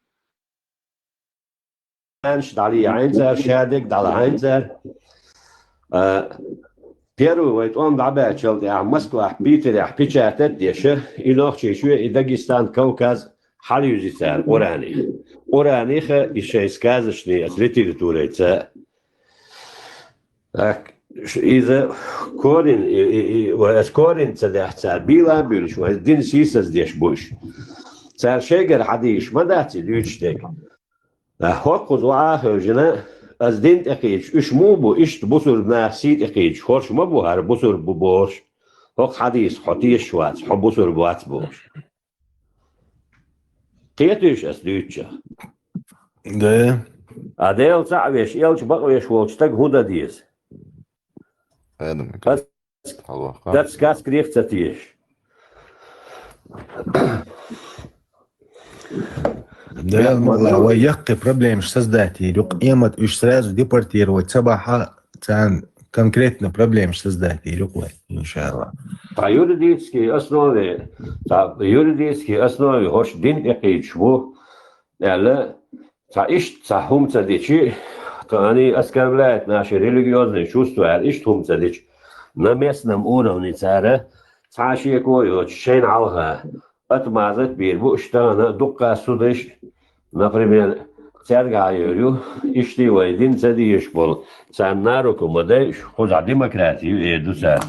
Ӏаьнаш дӀалийхьайн цара, шадерг дӀалахьайн цара. А, первый вай тӀом дӀабаьччул тӀаьхьа Москвахь, Питерехь печатать а деш, и Нохчийчоь, и Дагестан, Кавказ хьалаюзи цара Къуръаних. Къуръаних и шайн сказочный оцу литературайца. Так, ш-, иза корин, и, и, и, вай аса корин ца даьхьа цара, бийла а буьйлуш, вай дин сийсаздеш бу уьш. Цара шайгара хьадийш ма дац и дуьйцуш дерг. А, хӀокхуза ваӀа а хевшина, аса дин тӀекхийдаш, уьш муха бу, иштта бусурба наха сий тӀекхийдаш, хӀорш ма бу хӀара бусурба бу бохуш. ХӀокху хьадийсах хьо тешаш вац, хьо бусурба вац бохуш. Кхетуьйш ас дуьйцучех? Да. А Дела цхьаъ веш, элча бакъвеш волча стага хӀун дан деза? Адам, Ас хьалваха. Дац каскрех ца тешаш. Да, Бехман, вай яккхий проблемаш создать йир ю, къемат уж сразу депортировать ца бахьа, царна конкретно проблемаш создать йир ю вай, иншаллах. Цхьа юридический основе, цхьа юридический основе хӀорш дин тӀекхийдаш бу, аьлла, цхьа иштта цхьа хӀума ца дичи, тхо они оскорбляет наши религиозные чувства аьлла, иштта хӀума ца дичи, на местном уровне цара цхьа шеко йоцуш шайна хьалха отмазать бийр бу уьш тахана дуккха судаш, например, цаьрга хьайор ю, иштта вай дин ца дезаш болу, царна на руку ма дайша, кхузахь демократи ю, эр ду цара.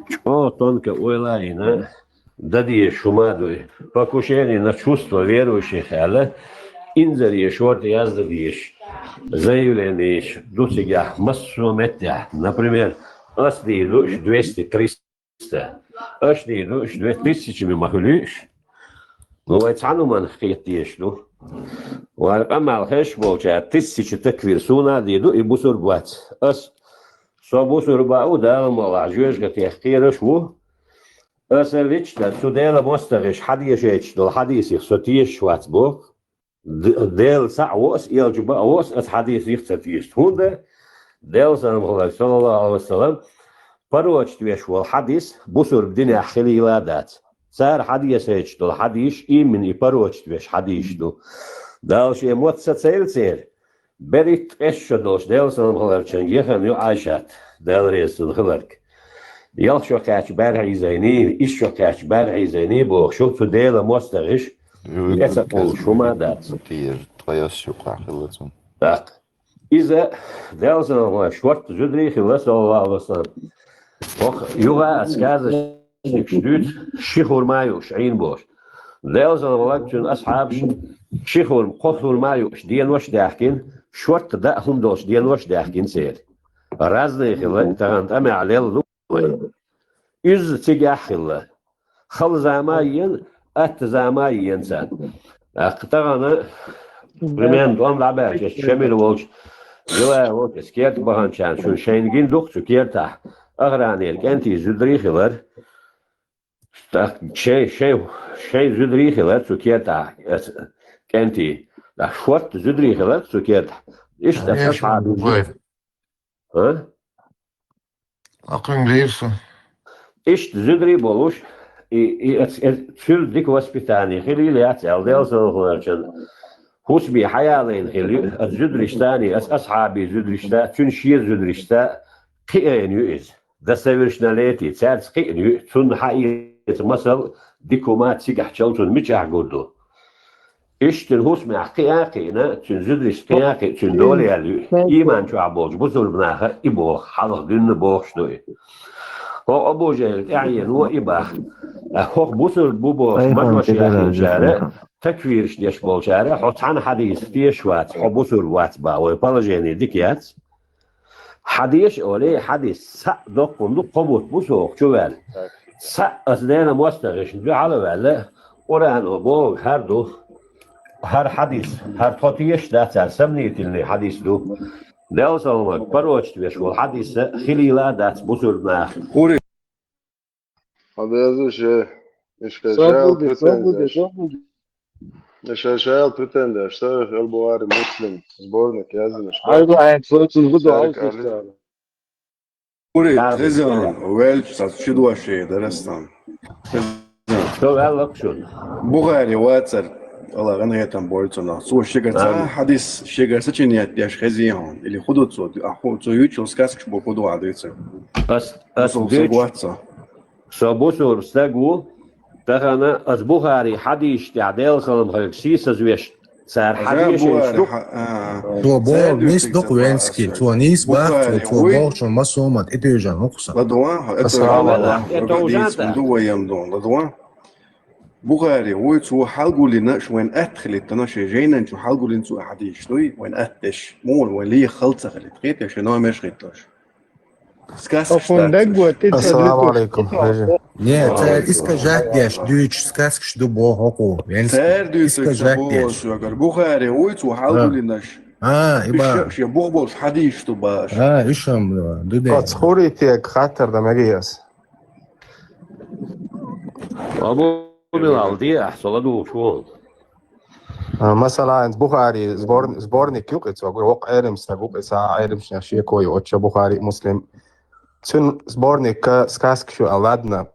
ЧӀогӀа тонко ойла а йина, дан дезаш хӀума а ду и. Покушение на чувство верующих аьлла, инзаре шорта яздан дезаш заявленеш ду цигахь массо а меттехь. Например, ас дийр ду уьш двести, триста. Аш дийр ду уьш две тысячами ма хуьлуьйш. Ну, вай цхьана хӀуманах кхета дезаш ду. Вайн къамел хезаш болчара тысяча такфир суна а дийр ду, и бусург вац. Ас, со бусург а ву, Дала мукъалахь жоьжахатех кхераш а ву. Аса вичча цу Делан мостагӀаша хьадешийташ долу хьадисех со тешаш вац боху. Д-, Дела цхьаъ ву ас, элча бакъ ву ас, аса хьадисех ца тешаш. ХӀунда Делан салам хиларг, саллаллаху Ӏалайхи ва саллам, парочит веш волу хьадис бусург динехь хилийла а дац. Цара хьадешийташ долу хьадисаш именно и парочит веш хьадисаш ду. Дала шен мотт сацийла церан. Берриг а ткъесна шо долуш Делан салам хиларчун яхана ю Ӏайшат, Дала реза цунна хиларг. Ялх шо кхаьчча бӀаьрхьа изайний, исс шо кхаьчча бӀаьрхьа изайний бохуш ю цу Делан мостагӀаша, тӀе ца къовлуш хӀума а дац. Тера, ткъа ас юкъахь хилла цунна. ТӀаккха иза Делан салам хиларчун шортта зударий хилла, саллаллаху Ӏалайхи ва саллам. ХӀокху юха а сказочникаш дуьйцу, ши хурма а юуш Ӏийна бохуш. Делан салам хиларчун асхьабаш ши хурма, кхо хурма а юуш денош а даьхкина, шортта даа хӀума долуш денош а даьхкина церан. Разные хилла, тахана тӀамехь лелла ду вай. Уьзза цигахь а хилла. Хала зама а йина, атта зама а йина царна. ТӀаккха тахана, примерно, тӀом дӀабаьлча, Шемил волчу, Дилай волчу, аса керта баханчарна, шуна шайна гина ду-кх цу кертахь, охранера кӀентий зударий хилар. ТӀаккха шайн, шайн, шайн зударий хилар цу кертахь, аса кӀентий. ТӀаккха шортта зударий хилар цу кертахь. Иштта аса асхьабий зударий. А? Акхуьнга лийр со. Иштта зударий болуш, и, и, эц-, эц-, цуьнан дика воспитание хилийла яц аьлла, Делан салам хиларчун хӀусаме хьаялийна хилла ю, аса зударшца а, аса асхьабий зударшца а, цуьнан шен зударшца а кхиийна ю иза. До совершеннолетия цаьрца кхиъна ю, цунна хьаэца масал дика хӀума цигахь чалчунна мичахь гур ду? Иштта хӀусамехь кхиа а кхиъна, цуьнан зударшца кхиа а кхиъна, цуьнан дола яьлла ю. Ийман чохь болчу бусурба наха и боху, хьалха дуьйна бохуш ду и. ХӀокху Абу ЖахӀил тӀаьхьено и баха. ХӀокху бусурба бу бохуш мажош яьхначара, такфираш деш болчара, хьо цхьана хьадисах тешаш вац, хьо бусурба вац бан, вай положение дика яц. Хьадеша олий, хьадис цхьаъ доккхун ду, кхо бутт бу со хӀокху чу ваьлла. Цхьаъ аса Делан мостагӀашна дуьхьал а ваьлла, Къуръано бохург хӀара ду. ХӀара хьадис, хӀара тхо тешаш дац, хӀара сомнительный хьадис ду. Делан саламаг парочит веш волу хьадис а хилийла а дац бусурба наха. Ури. Хьан деза ше, ишка шайла претензеш. Ишка шайла претензеш, Сахих аль-Бухари, Муслим, сборник яздинаш. Айла хьайн цоцун гуду алсистара. Ури, хезан, велч са чидваше дарастан. Со ваьлла кхушун. Бухари вацар, Алла гӀан гӀетам бойцунах. Цо шигар ца хьадис, шигар сочинять деш хезий хьуна. Или худу цо, а ху-, цо юьйцу сказкаш бу худу а дуьйцу. Ас, ас дуьйцу. Со бусурба стаг ву, тахана ас Бухари хьадисаш тӀехь Делан салам хиларг сийсазвеш, цара хьадешаш ду. Цо боху нийса ду-кх венский, цо нийса бах, цо, цо бохучун массо а ма тӀетуьйжан хӀокху сан. Ладуан, это Ладуан. Бухари, вуй цо хьалгуллина, шу вайн атта хилиттана, шен жайнан чу хьалгуллина цо хьадисаш дуй, вайн атта деш, муна вайн леха хала ца хилитта, хеташ, шен номерш хитташ. Сказкаш дац. Ассаламу алейкум. Не, цара искажать деш дуьйцуш сказкаш ду боху хӀокхо. Цара дуьйцуш искажать деш. Бухари, вуй цо хьалгуллинаш. А, и ба. Шен бух болуш хьадийш ду баш. А, ишам, дуде. Коц хури тег хаттар да мегияс. Абу Билал, де, ахь со ладугӀуш ву. А, масала, Бухари сбор-, сборник юкъи цо, гур вокъ Ӏелим стаг вукъи, ца Ӏелим шнех шеко ю, отча Бухари, Муслим. Цун сборник ка сказки шу, а ладна.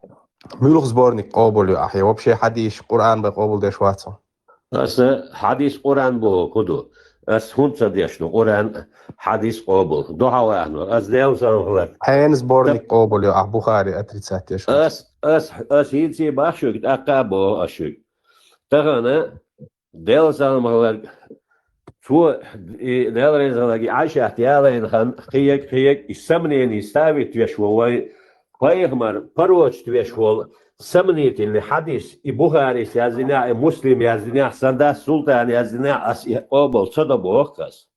Мюлх сборник къобул ю ахье, вообще хьадийш, Къуръан бай къобул деш вацо. Аса хьадис Къуръан боху ду. Ас хӀунда ца деш ду Къуръан, хьадис къобул? Дуьхьа вахнор. Ас Дела салам хилар. Хьен сборник къобул ю, ахь Бухари отрицать деш. Ас, ас, ас хӀинца бах шуьга, тӀаккха а боху ас шуьга. Тахана Дела салам хилар. Цо, и Дела реза хиларг, и Ӏайшат ялайна хан, кхиег, кхиег, и сомнение ставить веш ву вай, пайхамар, пророчество веш волу, сомнительный хьадис, и Бухарис яздинехь, и Муслим яздинехь, сан дас Султан яздинехь, ас и къобал ца до боху ас.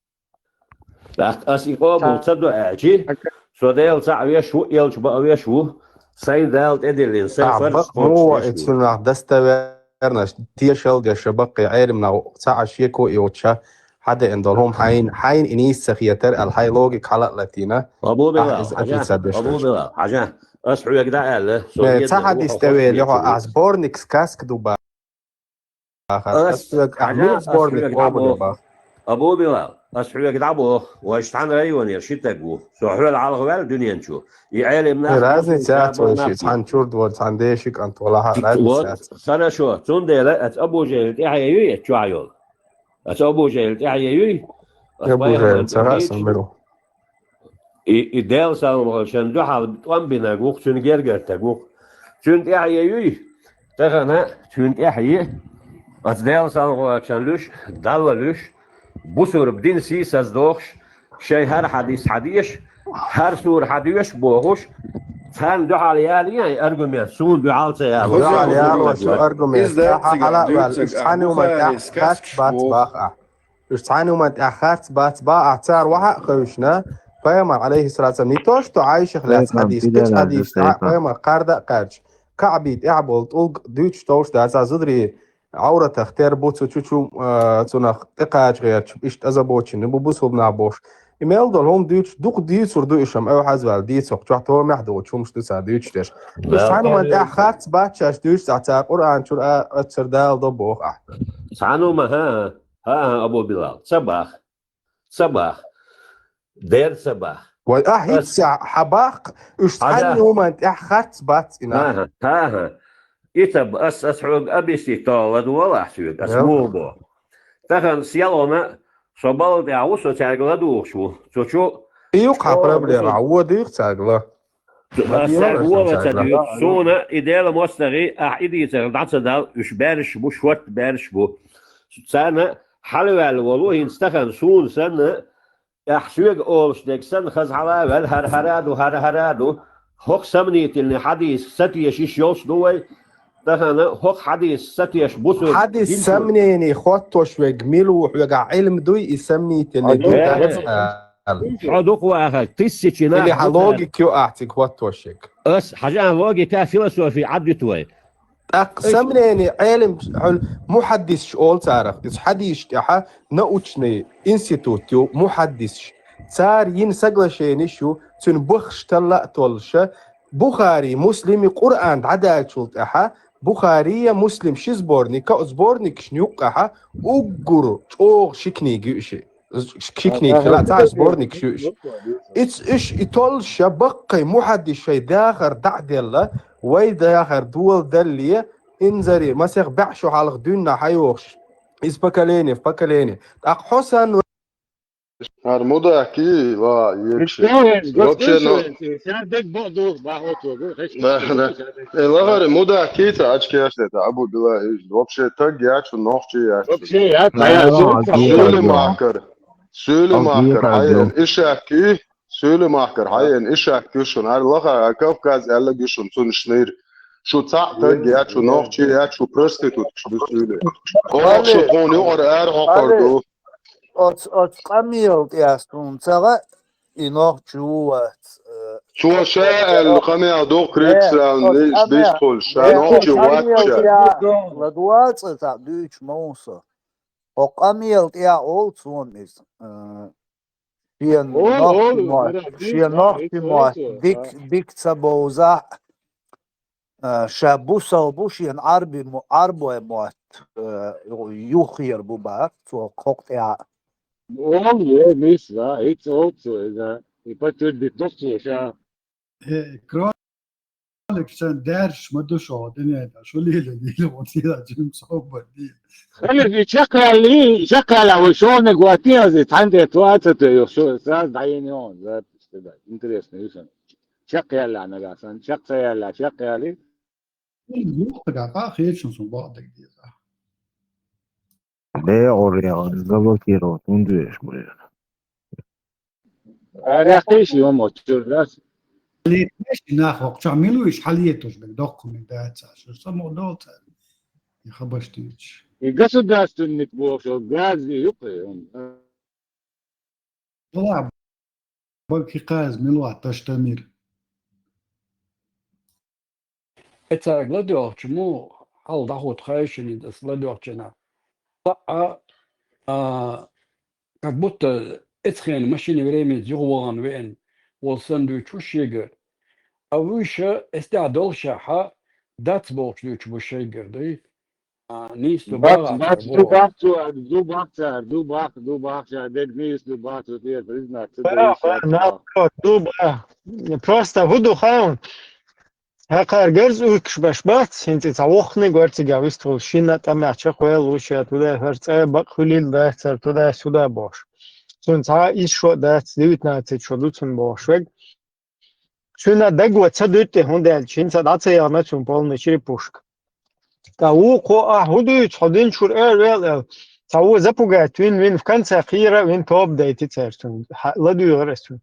ТӀаккха ас и къобал ца до аьлчи, со Дела цхьаъ веш ву, элча баа веш ву, сайн Дала тӀедиллина, сайн фарз кхочуш веш ву. Цунах достоверность тешал деш баккхий Ӏелимнах цхьа а шеко йоцуша, хьадеана долу хӀума хьайн, хьайн и нийса ца хетар, аьлла хьайн логика хьала а латийна. Абу Билал, ахь иза хьажа, отрицать деш Абу Билал, хьажа, ас хьоьга дӀа аьлла, со Э, ца хьадис тӀевели хьо, ахь сборник сказка ду бахар. Ас, ас хьоьга, ахь хьажа, муьлха ас сборник хьоьга къобал ду дӀабоху. Бах? Абу Билал, ас хьоьга дӀабоху, вайша цхьана районера ши таг ву. Со хьоьла хьалха ваьлла дуьнен чу. И Ӏелимнах, Э, разница яц вайши, цхьана чурд вара, цхьана деши кӀант вала, хьа, разница яц. Хорошо, цундела ас Абу Жехьил тӀаьхье юй, ас чохь йолу. Ас Абу Жехьил тӀаьхье юй? Ас Абу Жехьил ца хаьа сан беру. И, и Дела салам хилар шен дуьхьал тӀом бинарг ву-кх, цуьнан гергара стаг ву-кх. Цуьнан тӀаьхье юй? Тахана цуьнан тӀаьхье. Ас Дела салам хилар шен луьш, Далла луьш, бусурба дин сийсаз дохуш, шайн хӀара хьадис хьадеша, хӀара сура хьадоьшу бохуш, царна дуьхьал ялийна аргумент, суна дуьхьал ца яло. Дуьхьал яло шу аргумент. Иза хьала а ваьлла, уьш цхьаьна хӀуманна тӀехь харц бац бах ахь. Уьш цхьаьна хӀуманна тӀехь харц бац бах ахь, цара вахьа а хевшина, пайхамар, алейхиссалату вассалам, не то что Ӏайшах лаьцна хьадис, кхечу хьадис тӀехь пайхамар кхарда а кхаьрча, Каъби тӀехь болу тӀулг дуьйцуш товш дац, а зударий Ӏавратах тера бу цу чу-чу, а, цунах тӀекхача гӀерташ, иштта азабочинна бу бусулба нах бохуш. И мел долу хӀума дуьйцуш, дукха дийцур ду и шам, эвхьазваьлла дийцо, чохь томехь доцу хӀумаш ду цара дуьйцуш дерш. Уьш цхьаьна хӀуманна тӀехь харц бац шаьш дуьйцуш, цхьа цара Къуръан чуьра а, аццара дала до боху ахь. Цхьаьна хӀума, хӀа, хӀа, хӀа, Абу Билал, ца бах. Ца бах. Дер ца бах. Вай, ахь хӀинца хьан бах, уьш цхьаьна хӀуманна тӀехь харц бац и нах. ХӀа-хӀа, хӀа-хӀа. И ца ба-, ас, ас хьоьга объяснить дала ладогӀал ахь соьга, ас муха боху. Тахана селхана со балла тӀехь ву, со цаьрга ладугӀуш ву. Цу чу и юкъахь проблема, вон дуьйху цаьрга ла. Ас цаьрга вон ца дуьйцу. Суна и Дела мостагӀий, ахь и дийцар дӀа ца дал, уьш баьрш бу, шорта баьрш бу. Царна хьалаваьлла волу, хӀинца тахана суна санна, Ахь соьга олуш дерг санна, хаза хьала а ваьлла, хӀара-хӀара а ду, хӀара-хӀара а ду. ХӀокху сомнительный хьадисах сатеша йиш йолуш ду вай. Тахана хӀокху хьадисах сатеша бусург. Хьадис сомнение хӀоттош верг мила ву, хьоьгахь Ӏилма дуй и сомнительный дуй дац аьлла? Хьо дукха вахар, тысячи нах. Или хьан логика ю ахь цига хӀоттош ерг? Ас хьажа логика, философия Ӏаддуьту вай. ТӀаккха сомнение Ӏелим, хьуьлла мухьаддисаш олу царах, иза хьадисаш тӀехьа научный институт ю, мухьаддисаш. Цара йина соглашениш ю, цуьнан баххаш талла а толлуша, Бухари, Муслими Къуръан дӀадаьллачул тӀаьхьа, Бухари я Муслим ши сборник, кхаа сборникашна юккъехьа уггар чӀогӀа ши книга ю и шиъ. Ши книга хила, цхьа сборник шу уьш. Иц уьш и толлуша баккхий мухьаддис шайн дахар дӀа а делла, вай дахар дола далле, инзаре, масех бӀе шо хьалха дуьйна хьайохуш. Из поколение в поколение. ТӀаккха хьо санна. ХӀара мудакий, ла, екши. Вообще, ну, да, да. Э, лагари мудакий ца ачкеш это, Абу Билал, вообще таг яц, нохчи яц. Вообще яц, суьли махкар. Суьли махкар, хьаен ишакки, суьли махкар, хьаен ишакки шун. Ар лаха, Кавказ аьлла гишун, цун шнир. Шу цхьаъ таг яц, шу нохчи яц, шу проституткаш ду суьли. Оха шу тхуна юкъара ара хьокхур ду. Оц, оц къамел тӀе ас тхуна ца гӀа, и нохчи ву вац, э, цо ша аьлла къамел ду, э, критсрална оц лиш къамел, диш тхуна, ша э, нохчи оц вац къамел ша. Я, ладугӀа цӀа цхьаъ дуьйцуш ма ву со. Хьо къамел тӀехь олу цунна иза. Э, шен Олу, нохчи олу, мотт, дара, шен дийца, нохчи дийца, мотт, олу, дик, а. Дик ца бовзахь, а, ша бусал бу шен Ӏарби мо-, Ӏарбой мотт, а, юххера бу бах, цо кхокъ тӀехь. Олу, олу, мис, да, хӀинца олу цо, иза, и подтвердить доккхуш, а. Э, Кролик, сан даьржаш ма ду шо, динеда, шу лила, лила, вон сила, жим собар, лила. Халид, и чаккхали, чаккхала, вай шоне гуати ази, тханде туаца те, ё, шо, сразу дайни он, да, да, интересно, юсан. Чаккхала, нагасан, чаккхала, чаккхали. Юхтага, ка, хечун сун, баъдаг деза. Бе, оря, заблокировать, ундреш, блин. Арахиш, ё, мо, чур, да? Летнеш, нах, вокча, милуиш, халиетуш, бек, доккху, мин, да, ца, шу, само, дол, ца. И хабаш, тинч. И государственник, бо, шо, газ, и юкъе, он, а. Вала, бакъ хи кхаьз мила вац Таштамир. Эцарг ладоьгӀча му хьал дӀахӀутту хайшинна аса ладоьгӀчина. Цхьаъ, а, как будто эцхена машина времени юха вахана веана волу санна дуьйцуш шегара. А вуьйша эс тӀехь доллушехь дац бохуш дуьйцуш бу шайгара, дуй? А, нийса ду Бац, бахахь бац, цара ду боху. Бахь цо, ду бахь цара, ду бахь, ду бахь ша, дерг нийса ду бахь цо, те, признаться, Бах, да, бах, ишта. Наоборот, ду бахь. Просто хӀун ду хаун? Хьакхара гарз уьйкуш беш бац, хӀинца цхьа воккханиг вара цигахь вистхула, шина тӀамехь чекхвелла ву ша, туда хӀара цӀа бакъ хуьлийла дац цара, туда-сюда бохуш. Цунна цхьа а исс шо а дац, девятнадцать шо ду цунна бохуш верг. Цуьнан даго ца дуьтти, хӀунда аьлча хӀинца дӀа ца яхана цунна полный черепушка. Ткъа вукхо, ахь хӀун дуьйцу, хьо динчуьра эр вел аьлла, цхьа вон запугать вина, вина в конце кхера а вина тоба дайти цаьрца цунна. Хьа-, ладуьйгӀира аса цунна.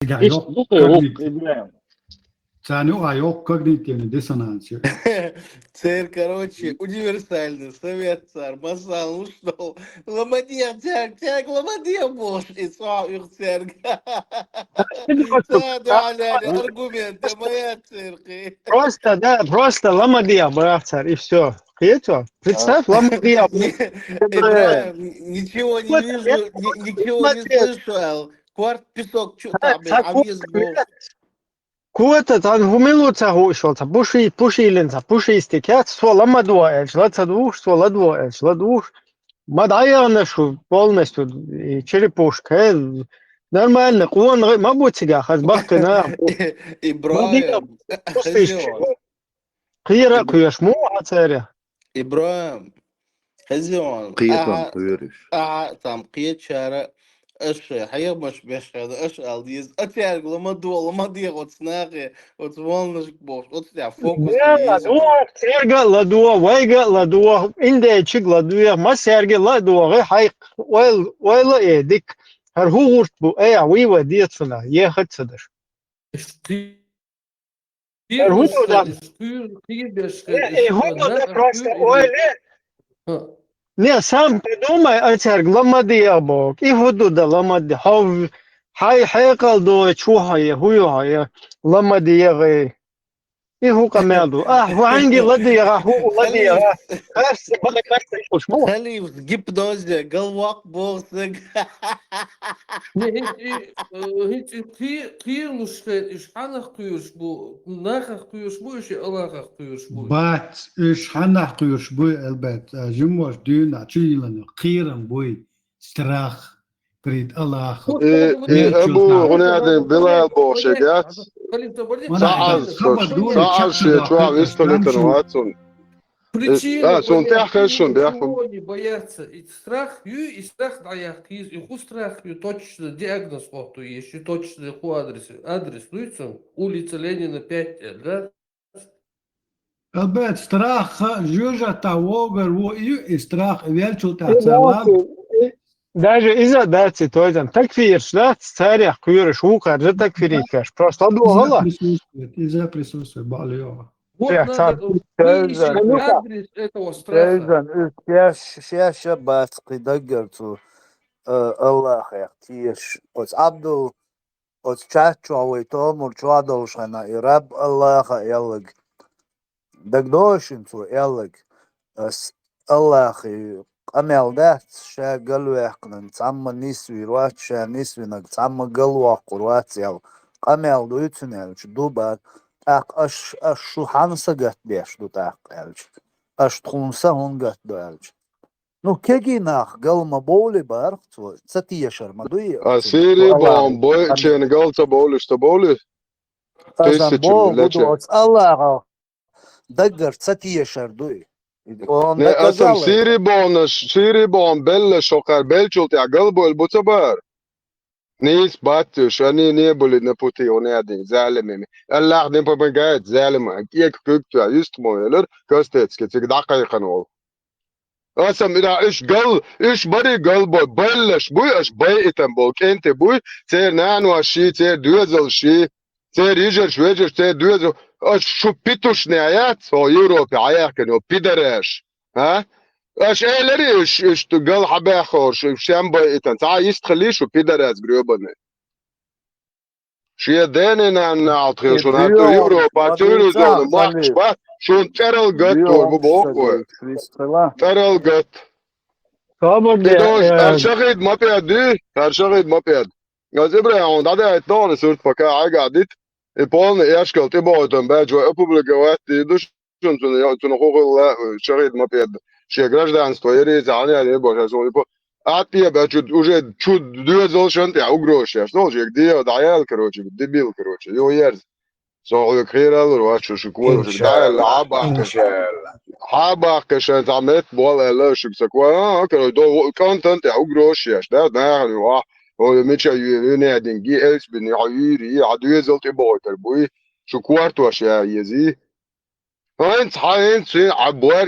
Цигахь Иштта йоккха ду кхе, вукху когнит-, Ибрахим. Царна юкъахь йоккха когнитивный диссонанс ю. Церан, короче, универсальный совет цара, масала луш долу, ламадех цаьрга, цаьрга ламадех бохуш, и цхьа уьх цаьрга. Ца дуьхьал аргумент, ма яц церан кхин. Просто, да, просто ламадех бах цара, и всё. Кхета? Представь, ламадех. Ибрахим, ничего не вижу, ни-, ничего не слышу, аьлла. Корт песок чу а, тӀе бен, ца а веза боху. Кота, цхьана хӀун мила ву ца хууш волу, цхьа пуши-, пушийлина, цхьа пушистик яц, цо ламадо аьлча, ла ца дугӀуш, цо ладо аьлча, ладугӀуш. Ма дӀаяхана шу полностью, и черепушка, хӀе, нормально, къона гӀи ма бу цигахь, хаза баккхина. Ибрахим, пушистик, хаза. Кхера а кхоьруш ма ву хьан цара? Ибрахим, хезий хьуна, кхетам ахьа, кхоьруш. Ахьа а там кхечара, аша хьехамаш беш хьаьда, аша ала деза. А цаьрга ла ма до, ла ма де оцу нахе, оцу волнашка бохуш, оцу тӀехь фокус ду еза. Цаьрга а ладо, вайга а ладо, индейчиг а ладо, массаьрга а ладо, гӀи хьайкха, ойла, ойла а э, дика. ХӀара хӀун гӀурт бу, э, вуй вай децунах, ехат ца даш. Эр хӀун ду дан? Э, э, хӀун ду дан просто ойла? Не, сам подумай, а цаьрга ла ма деха боху. И хӀун ду дан ла ма де? Хьо в-, хьай хьекъал дой, чу хьо е, хӀу ю хьо е, ла ма деха. И хӀун къамел ду? Ахь, хӀу хьаьнги ла деха, хӀу ла деха. Харц, бакъ, харц, хӀуш ма ву. Халиф, гипнозе, галвакх боху саг. Не, хӀинца и, э, хӀинца и кхе-, кхералуш хен, иш хьанах кхоьруш бу, нахах кхоьруш бу, иш Аллахах кхоьруш бу? Бац, иш хьанах кхоьруш бу, Элбет, а, жиммаш дуьйна, чу йилана, кхерам буй, страх перед Аллахом. Э, э, Абу Гьунайдин Билал бохуш яц. Ца аз, ца аз шен чохь вистхилийтина вац цунна. Причина, а, цунна тӀехь хезаш шун бехк. Чего они боятся? И страх ю, и страх дӀаяккха еза. И хӀун страх ю, точно диагноз хӀотто еза, и точно хӀун адрес, адрес дуй цунна? Улица Ленина, пять, да? Албет, страх жоьжахатехь вогӀур ву и, и страх и веллачул тӀаьхьа ца ван. Даже иза дац и тойдан. Такфирш дац, царех кхоьруш ву кхаьржа такфириташ. Просто ладогӀала. Иза присутствует, иза присутствует, бакъ лоьху. Вот надо выяснить адрес этого страха. Тайзан, уьш шеш, шеш а бац кхин даггара цу, э, Аллахех тешаш. Оцу Абдул, оцу чат чохь вай томур чохь долуш хьайна, и Раб Аллаха аьллаг. ДагадогӀий шуна цо аьлларг? Ас Аллахьа къамел дац, ша галваьккхинарг цхьамма нисвийр вац, ша нисвинарг цхьамма галвоккхур вац аьлла. Къамел дуй цуьнан аьлча, ду бара. ТӀаккха аш, аш шу хьанна сагатдеш ду тӀаккха аьлча? Аш тхуна са хӀунда гатдо аьлча? Ну, кегий нах гал ма бовлий бара цо, ца тешар ма дуй. А Сири боху бойучеран гал ца бовлуш ца бовлий? Аса боху, оцу Аллахьа даггара ца тешар дуй. Не, аса Сири бохунаш, Сири бохун белла шо кхар белчул тӀехь галбойла бу ца бара? Нийса бац уьш, они не были на пути у неадин, залимами. Аллах не помогает залимам, кек куьг цоь, юстахмо велар, костецки цига дӀакхайкхана волу. Аса мира уьш гал, уьш бари галбо, баллаш буй, аш байитам болу кӀенте буй, церан наношший, церан доьзалшший, церан йижарш, вежарш, церан доьзал, аш шу питушне яц, хьо Европе Ӏаяхкина йолу пидараш, а? Аш элари уьш, уьш гал хьабаьххорш, уьш шен байитан, цхьа йистхили шу пидарас гребаны. Шен дена-нанна нахьалт хила шуна, хӀара Европа цивилизованный махкаш бац, шуна тӀерал гатта боху вай. ТӀерал гатта. И дош, хӀара шахид ма педа дуй, хӀара шахид ма педа. Ас ИбрахӀим дӀадаьлла тохана сурт пока Ӏайгахь дита, и полный эшкал тӀебохуьйтан баьча вай опубликовать дийр ду, шуна цунах, цунах хӀун хилла, шахид ма педа. Шен гражданство яри, цхьа хьан яри, бохуш, ас вон и по-, Ахьа тӀе баьчча уже чу доьзалшан тӀехь угрозаш еш долу, шега дегӀ дӀаяьлла, короче, дебил, короче, йо ерза. Со хьоьга хера лур вац, шу шуьга вон шуьга дӀаяьлла, хьа баккха шайн. Хьа баккха шайн, цхьа метта болу аьлла, шуьга ца кора, а, короче, до кӀантан тӀехь угрозаш еш, да, нахана ю, а, о, мича ю, ю, не один, ги элс бин, я, юри, я, доьзал тӀе бохуьйтар буй, шу кортош я, ези. ХӀинца, хьан хӀинца, хьан бор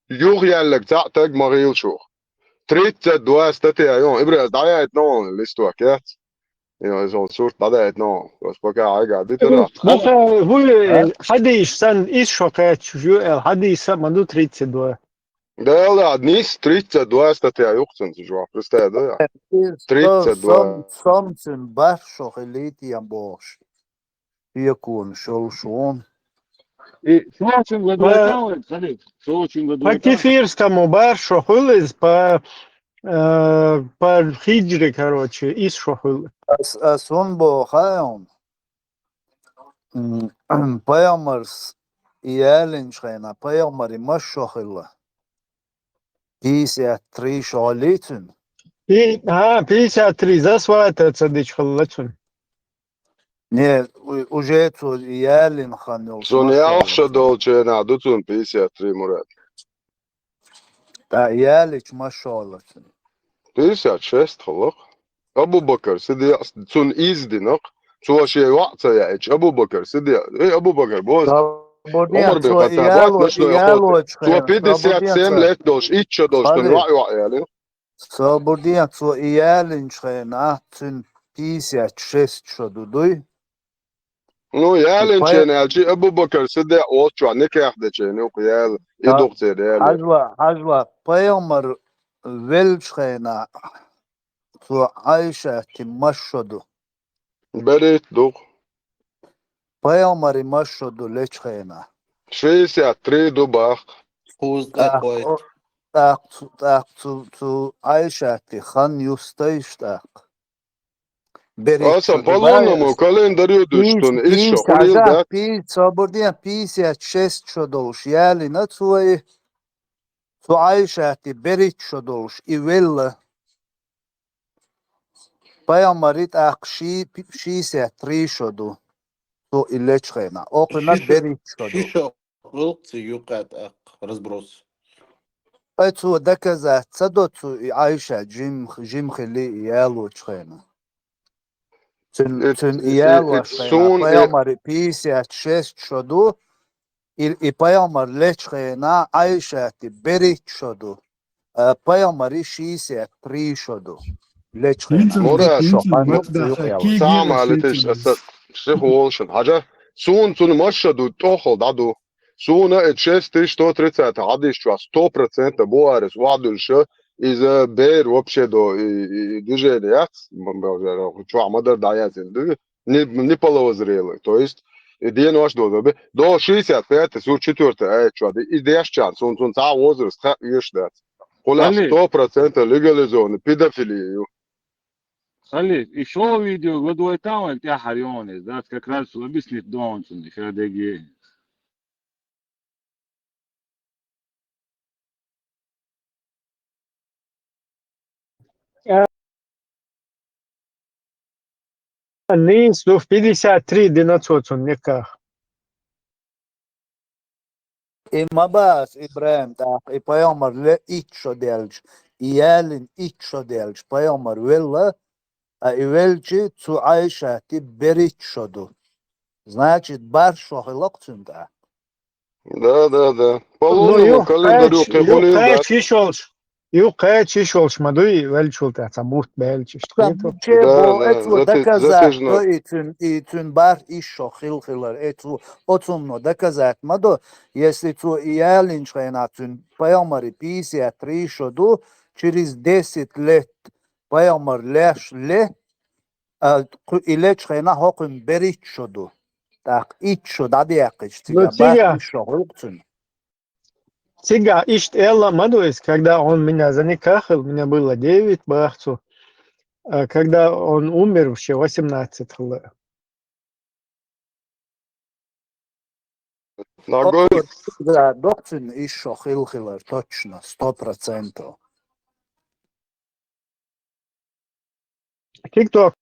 юха яьлларг цхьаъ таг ма гӀийла шух. Тридцать два статья ю, ИбрахӀим, дӀаяйтина хьуна листок, яц? Йо, иза хьуна сурт дӀадаийтина хьуна. Просто пока хьайга дитина. Буха, хӀули, хьадийша санна, ис шо кхаьччуш ю, эл, хьадийша ма ду тридцать два. Да, да, нис тридцать два статья юкъ цунца жоп, представь, да? Тридцать два. Сом, сом цуьнан барх шо хилийта ям бохуш. Хьеконаш йолуш вон. И сочун году По, это вот, смотри, сочун году по это. Кефирскому бар шо хуьлу иза, по, э, по хиджре, короче, ис шо хуьлу. Ас, ас вон боху, хьан? М, пайхамарс и ялинчу хенахь, пайхамари мас шо хилла? Пятьдесят три шо хилла цуьнан? И, а, пятьдесят три, за свата ца дича хилла цуьнан. Не, у-, уже цо ялина хан йолуш. Цунна ялх шо долчу хенахь ду цунна пятьдесят три, Мурад. ТӀа ялича мас шо хилла цуьнан? Пятьдесят шесть хилла-кх. Абу-Бакар Сиддикъ цунна иза дина-кх. Цо шен йоӀ ца яьлча, Абу-Бакар Сиддикъ, эй, Абу-Бакар, боза. Ӏумар бин Хаттаб вац, ночной охота. Цо пятьдесят семь лет долуш, итт шо долуш, цунна йоӀ-йоӀ ялира. Собар де, цо и ялинчу хенахь, цуьнан пятьдесят шесть шо ду, дуй? Ну, ялинчу хенахь аьлча, Абу-Бакар Сиддикъ волчохь никех дечу хенахь юкъа яла, и ду-кх церан яла. Хьажал, хьажал, пайхамар веллачу хенахь, цо Ӏайшатти мас шо ду? БерхӀитта ду-кх. Пайхамари мас шо ду лечу хенахь? Шестьдесят три ду боху-кх. ТӀаккха, тӀаккха цу, тӀаккха цу, цу Ӏайшатти хан юстайша тӀаккха? БерхӀитта шо ду. Аса по лунному календарю дуьйцу, ис шо хуьлийла дац. Пи-, собар де, пятьдесят шесть шо долуш ялина цо и, цу Ӏайшатти берхӀитта шо долуш и велла. Пайхамари тӀаккха ши-, пи-, шестьдесят три шо ду. Цо и лечу хенахь. Окхуьнан берхӀитта шо ду. Ши шо гӀуллакх ца юкъа тӀаккха разброс. Ай, цо доказать ца до цу и Ӏайшат жим-, жима хили и ялочу хенахь. Цуьнан, цуьнан и ялош хенахь, пайхамари пятьдесят шесть шо ду, и, и пайхамар лечу хенахь Ӏайшатти берхӀитта шо ду. А, пайхамари шестьдесят три шо ду. Лечу хенахь. Мурад, шо ханна юкъа яла. Сама летиш аса сиха волушан. Хьажа, суна цунна мас шо ду, тӀохал дӀаду. Суна это шесть тысяч сто тридцать хьадис чохь сто процентов Бухарис охьадуьллуш, иза бер вообще до и, и, и движение яц, м, м, чохь ма-дарра дӀаяздина ду, не, не половозрелый. То есть, И денош доза бе. До шестьдесят пятый, сто четвёртый аят чуа. И дешчан, сун, сун, ца возраст, ха, еш дац. Хула Али. Сто процентов легализованный педофилия ю. Али, и шо видео, гладуай там, а тя харионе, да, как раз объяснит донцун, и шо деги. Э, нин, ну, в пятьдесят три дина цоцун никах. И ма бац, ИбрахӀим, тӀаккха и пайхамар ле итт шо делча, и ялин итт шо делча, пайхамар велла, а и велчи цу Ӏайшати берритт шо ду. Значит, барх шо хилакх цун тӀа. Да, да, да. По Ну, лунному ю, календарю кхач, ю, кхехули кхач дац. Ишолш. Ю кхач ишолш ма дуй, велчул тӀа ца бутт белчиш. Ца Кхету. буче Да, бо да, эцо зате-, доказать затяжно. То и цун, и цун барх иш шо хил хилар. Эцо оцунно доказать ма до, если цо и ялинчхайна цун пайхамари пятьдесят три шо ду, через десять лет пайхамар леш ле, а, кху-, и лечхайна хокхун берритт шо ду. ТӀаккха итт шо дӀадяьккхича, Ну, цига барх цига. иш шо хилакх цун. Цига иштта элла ма ду из, когда он меня заникахил, мне было девять бахцу, а когда он умер, вообще восемнадцать хилла. Ногой. Доктор, да, доктор, иш шо хил хилар, точно, сто процентов. ТикТок.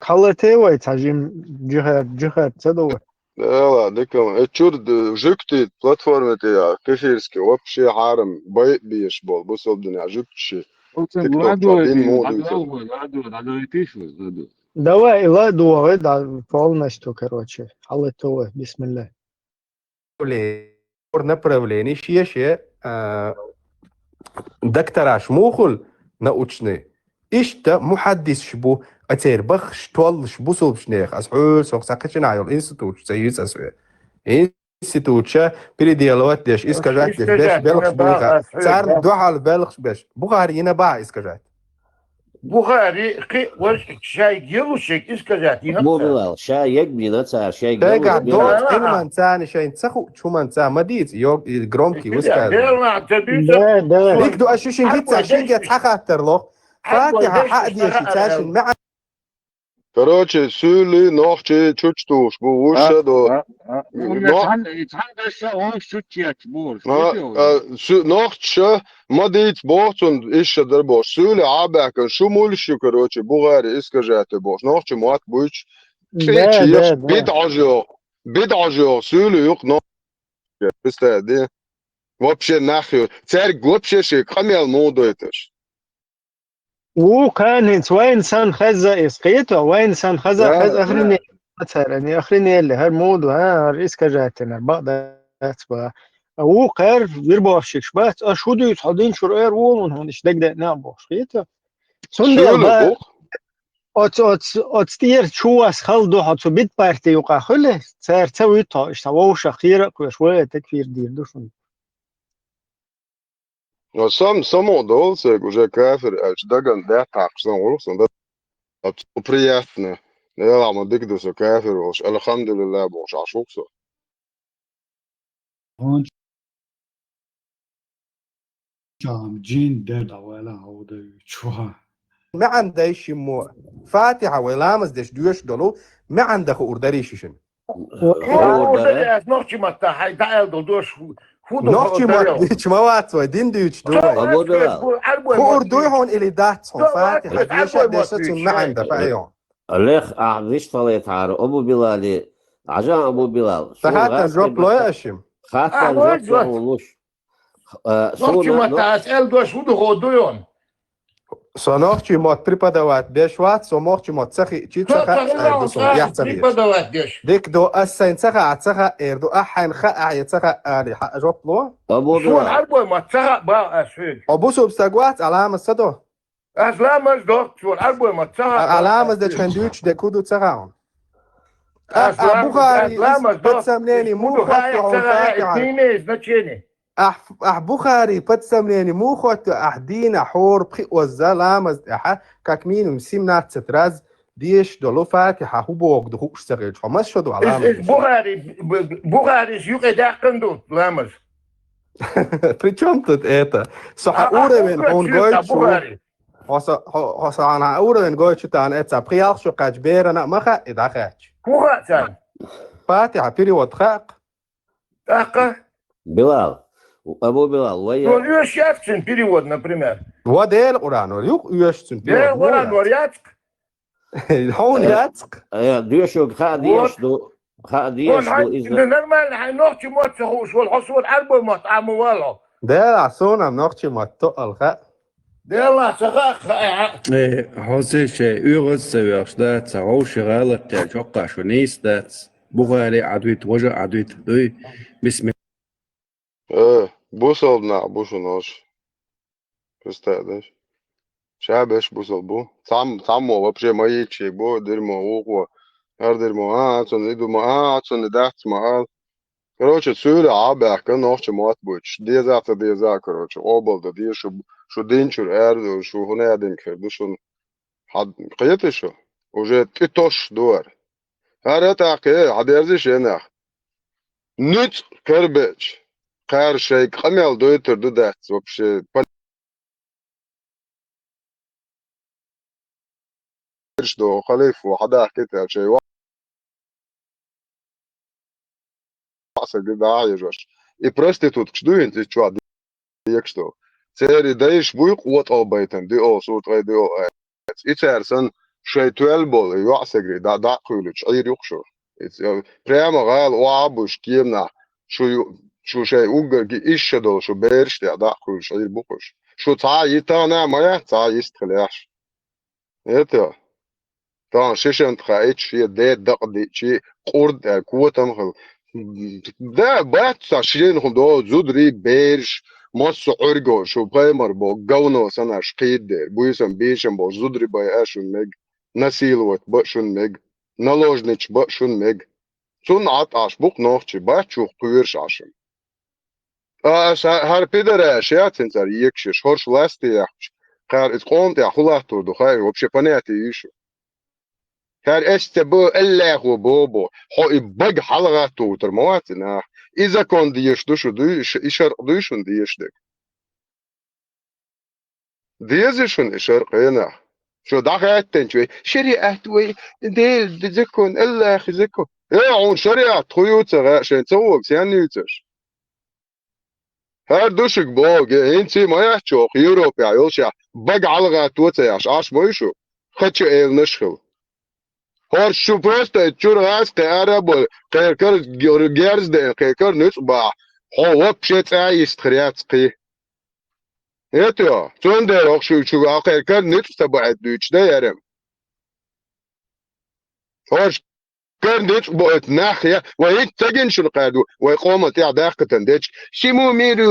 Халате вай, цхьа жим жихар, жихар ца довар. Эла, дикам. Э, чур д-, жугти платформа те я, кефирски, вообще харам, бай биеш бол, бусалдин я жугти ши. Оцен ТикТок ладу чуа, эти, дин ладу, муду ладу, ладу, ладу, эти шо, ладу. Давай, ладу, давай, да, полностью, короче. Халате вай, бисмилла. Направление, направление, шеше, а, доктораш мухул научный. Иштта мухаддисаш бу, а цер бахш толлаш бусулбашнех, аз хьул сох сакачина йол институт, ца юц аз ве. Институт ша переделывать деш, искажать деш, беш, искажать белхш буха. Цар дохал белхш беш. Бухари ина ба искажать. Бухари, кхи, ваш шай гелушек искажать ина. Мобилал, ша як бина цар, шай Тега гелуш бина. Дот, килман цани шайн цаху, чуман ца, мадиц, йог, и громкий высказывание. Да, да. Ик ду ашишин гитца, шин гет хахаттар лох. Фатиха, ха деши, цашин, ма Короче, суьли нохчи чучтуш бу, вуша до. А, а. Ну, Нох- цхьан, цхьан даша ош чучьяч бу. А, а, су-, нохча ма диц бохцун иша дар бош. Суьли абакан, шу мульшу, короче, Бухари искажате бош. Нохчи мат буч. Да, да, да. Бит ажо. Бит ажо, суьли юк но. Представь, да? Вообще нахуй. Церг вообще ши, камел мудойташ. Ву кхаьнинц вайн сан хеза эс, кхета, вайн сан хеза, да, хеза, да. Охренели, царани, охренели, хар муду, а, хар искажательно, бакъдац ба. А ву кхар, вирбовщикш бац, а шу дуйц, хьо дин шур эр волун, хьон иш дегде на бохш, кхета. Цундел ба, оц, оц, оц тир чувас хал ду, хьо цу бит парти юкъа хули, цар ца витто, ишта вовша хира квеш, ве, так фир дир ду шун. Но сам, само удовольствие, уже кафир, ач даган да так, что он улух, да, приятно. Я вам дик до со кафир, уж, альхамдулилла, бо, шашук со. Он чам джин дер да вала ауда чуа. Ма анда ишиммо. Фатиха вай ламаз деш дуьш долу, ма анда ху урдари шишин. Ху урдари аш нохчи матта, хай, да эл дол душ, ху, ху ду Нохчи ху мат дарё. Дич ма вац вай, дин дуьч ду вай. Абу Билал. Ху урдуй хун или дац хун, Фатиха, деша, деша цун ма анда, файон. Лех, а, виш талетар, Абу Билали, ажа Абу Билал. Сахата жоп лой ашим. Хата жоп лой луш. Э, нохчи матта ас эл душ, ху ду ху дуйон. Со нохчи мот преподавать деш вац, со нохчи мот цахи чи цаха эр ду сон, я цахи. Преподавать деш. Дик ду ас сайн цаха, а цаха эр ду, а хайн ха, а я цаха ари, ха, жоп ло. Абу Билал. Шун арбой мот цаха ба ас хюд. Абу суб сагвац, аламаз садо. Ас ламаз дох, шун арбой мот цаха. Аламаз да чхан дюч де куду цаха он. Ас Бухари, ламаз дох. Под сомнение, мухот, Фатиха. Имеет значение. Ах, ах Бухари, под сомнение, мухот, ах дина хор пхи озза ламаз, аха, как минимум семнадцать раз дезаш долу Фатихьа хӀун боху ду хууш ца хилча, хьо маса шо ду Ӏаламат? Иза, иза Бухари, Б-, Б-, Бухарис юкъе даьккхина ду ламаз. При чём тут это? Со хьан уровень хьуна гойтуш ву. Хьо со, хьо, хьо со хьан уровень гойтуш ву тахана, эца пхи-ялх шо кхаьчча берана а ма хаьа и дӀахаьчча. ХӀун хаьа царна? Фатихьа перевод хаьа-кх? ТӀаккха? Билал, Абу Билал, вай... Вон оьшуш яц цуьнан перевод, например. Ва Делан Къуръан вара, юха оьшу цуьнан перевод. Делан Къуръан вара яц-кх. Хьуна яц-кх. Э, доьшург хаа дезаш ду, хаа дезаш ду иза. Нормально, хьайн нохчийн мотт ца хууш волу, хьо суна Ӏарбойн мотт Ӏа ма вала хьо. Дела, суна-м нохчийн мотт тоъал хаьа. Делахь, ца хаьа, хаьа. Э, хьо ца шай, оьгӀаз а ца вехаш дац, ца хьовши гӀалакхе чоккхахь шу нийса дац. Бухари а Ӏадвита, важа а Ӏадвита, дуй? Бисмилла. Э, бусалба нах бу шуна хӀорш. Представь, да? Ша беш бусалба бу. Цхьам-, цхьаммо вообще ма йийцаш бу, дерьмо, вукхо. ХӀара дерьмо, а, а, цунна и ду ма, а, а, цунна и дац ма, а. Короче, суьйре Ӏа баьхка, нохча мотт буьйцуш. Деза а ца деза а, короче, къобал дан деза шу, шу динчуьра ара ду, шу хӀун а динчуьра ду шуна. Хьан кхета шу? Уже тӀе тосуш ду хӀара. ХӀара тӀаккха, хьан дерзий шен нах? Нуьцкъ карабеача, кхара шайга къамел дойтур ду дац вообще. Палестинаш ду, халифо, хьан дахкийта аьлла шай ва-, ца га дӀа а хьежош. И проституткаш ду хӀинца и чохь декаш долу. Церан дайша буй къотӀал байтан, диъол, сурт гӀай диъол аьлла. И цара санна шайн тоьлла болу йоӀсагарий дӀа, дӀа а кхуьйлуьйтуш, Ӏийр ю-кх шу. Иза, э, прямо гӀала охьа а буьйш кеманахь, шу ю-, шу шайн уггар ги ишша долу шу бераш тӀехь дӀа а кхуьйлуш, Ӏийр бу-кх уьш. Шу цхьа а йитана а ма яц, цхьа а йист хила еш. Это, тахана шишанта хаийча, шен ден дакъа диъчий, къурд аьлла, котам хила. Да, бац цхьа шена хӀума до, зударий, бераш, массо а Ӏуьрго, шу пайхамар боху, говно санаш кхийда дера, буьйсам, бийшам болуш зударий байа а шуна мега, насиловать ба а шуна мега, наложница ба а шуна мега. Цунна Ӏад Ӏаш бу-кх нохчий, бац чух кхоьруш Ӏаш. Ткъа аса хӀара пидараш яц хӀинца хӀара екаш еш, хӀорш власти яхча, кхара иза къоман тӀехь хӀун латтор ду хаьий, вообще понятие юй шу? ХӀара эс ца бо, Аллахо бо-бо, хьо и бага хьалагӀатта вутар ма вац и нах. И закон дезаш ду шу дуй, и ш-, и шаркъ дуй шуна дезаш дерг? Деза шуна и шаркъ, хӀенах? Шу дӀахаьттинчу вай, шариат вай, Делан закон, Аллахьан закон. Э, хьуна шариат хӀун ю ца гӀа, шайн ца вогу, сенна юьйцуш? ХӀара ду шуьга боху, хӀинца ма яц чохь, Европехь йолчехь, бага хьалагӀатто ца еш, Ӏаш ма ю шу, хача эланаш хила. ХӀорш шу просто чуьра гӀаз кхин ара а бо, кхеркара герз деана, кхеркара нуьцкъ бахьа, хьо вообще цӀа а йистхир яц кхин. ХӀета йо, цундела хӀокху шу, шу кхеркара нуьцкъ ца бахьийта дуьйцуш дай ярам. ХӀорш кара нуьцкъ бу оцу нах я, вай хӀинца ца гина шуна кхаьрду, вай къоман тӀехь дахкатан дечка. Всему миру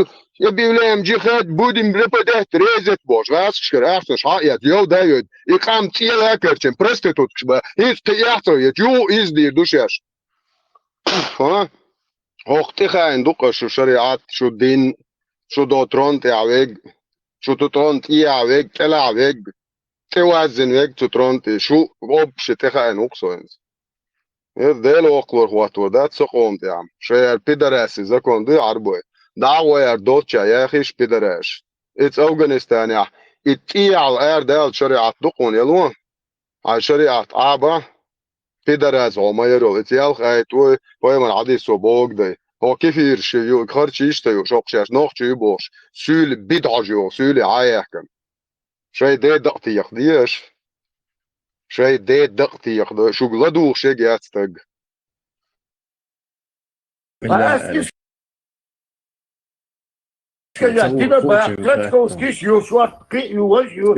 объявляем джихад, будем нападать, резать бохуш, гӀазкхашкара ахчанаш хьа а эцна, йовда а йойту, и къам цӀела а карчина, проституткаш бан, хӀинца кхин эхь ца хеташ, юха иза дийр ду шаьш. ХӀа? ХӀокху тӀе хаийна ду-кх шу шариӀат, шу дин, шу до трон тӀехь вег, шу ту трон тӀехь вег, кӀелахь вег, тӀе ваззина вег цу трон тӀе, шу обуше тӀе хаийна ву-кх со хӀинца. ХӀета Дела воккхалора хӀоттор дац со къоман тӀехь. Шайн яра пидараси закон дуй Ӏарбой. ДӀа а гӀой яра долчча яхийша пидараш. Иза Афганистанехь, и тӀехьал арадаллалц шариӀат ду-кх хьуна яло? Хьайн шариӀат Ӏаба, пидарас гӀо ма ярол. Иза ялх айта вой, пайхамар хьадисо боху дай. ХӀо кефираш ю, харчийша ца ю, шоккха шаьш нохчий ю бохуш, суьйли бидӀаж ю, суьйли Ӏа яхкана. Шайн ден дакъа теха дезаш. Шайн ден дакъа теха до, шуьга ладугӀуш яц стаг. Ас иш-,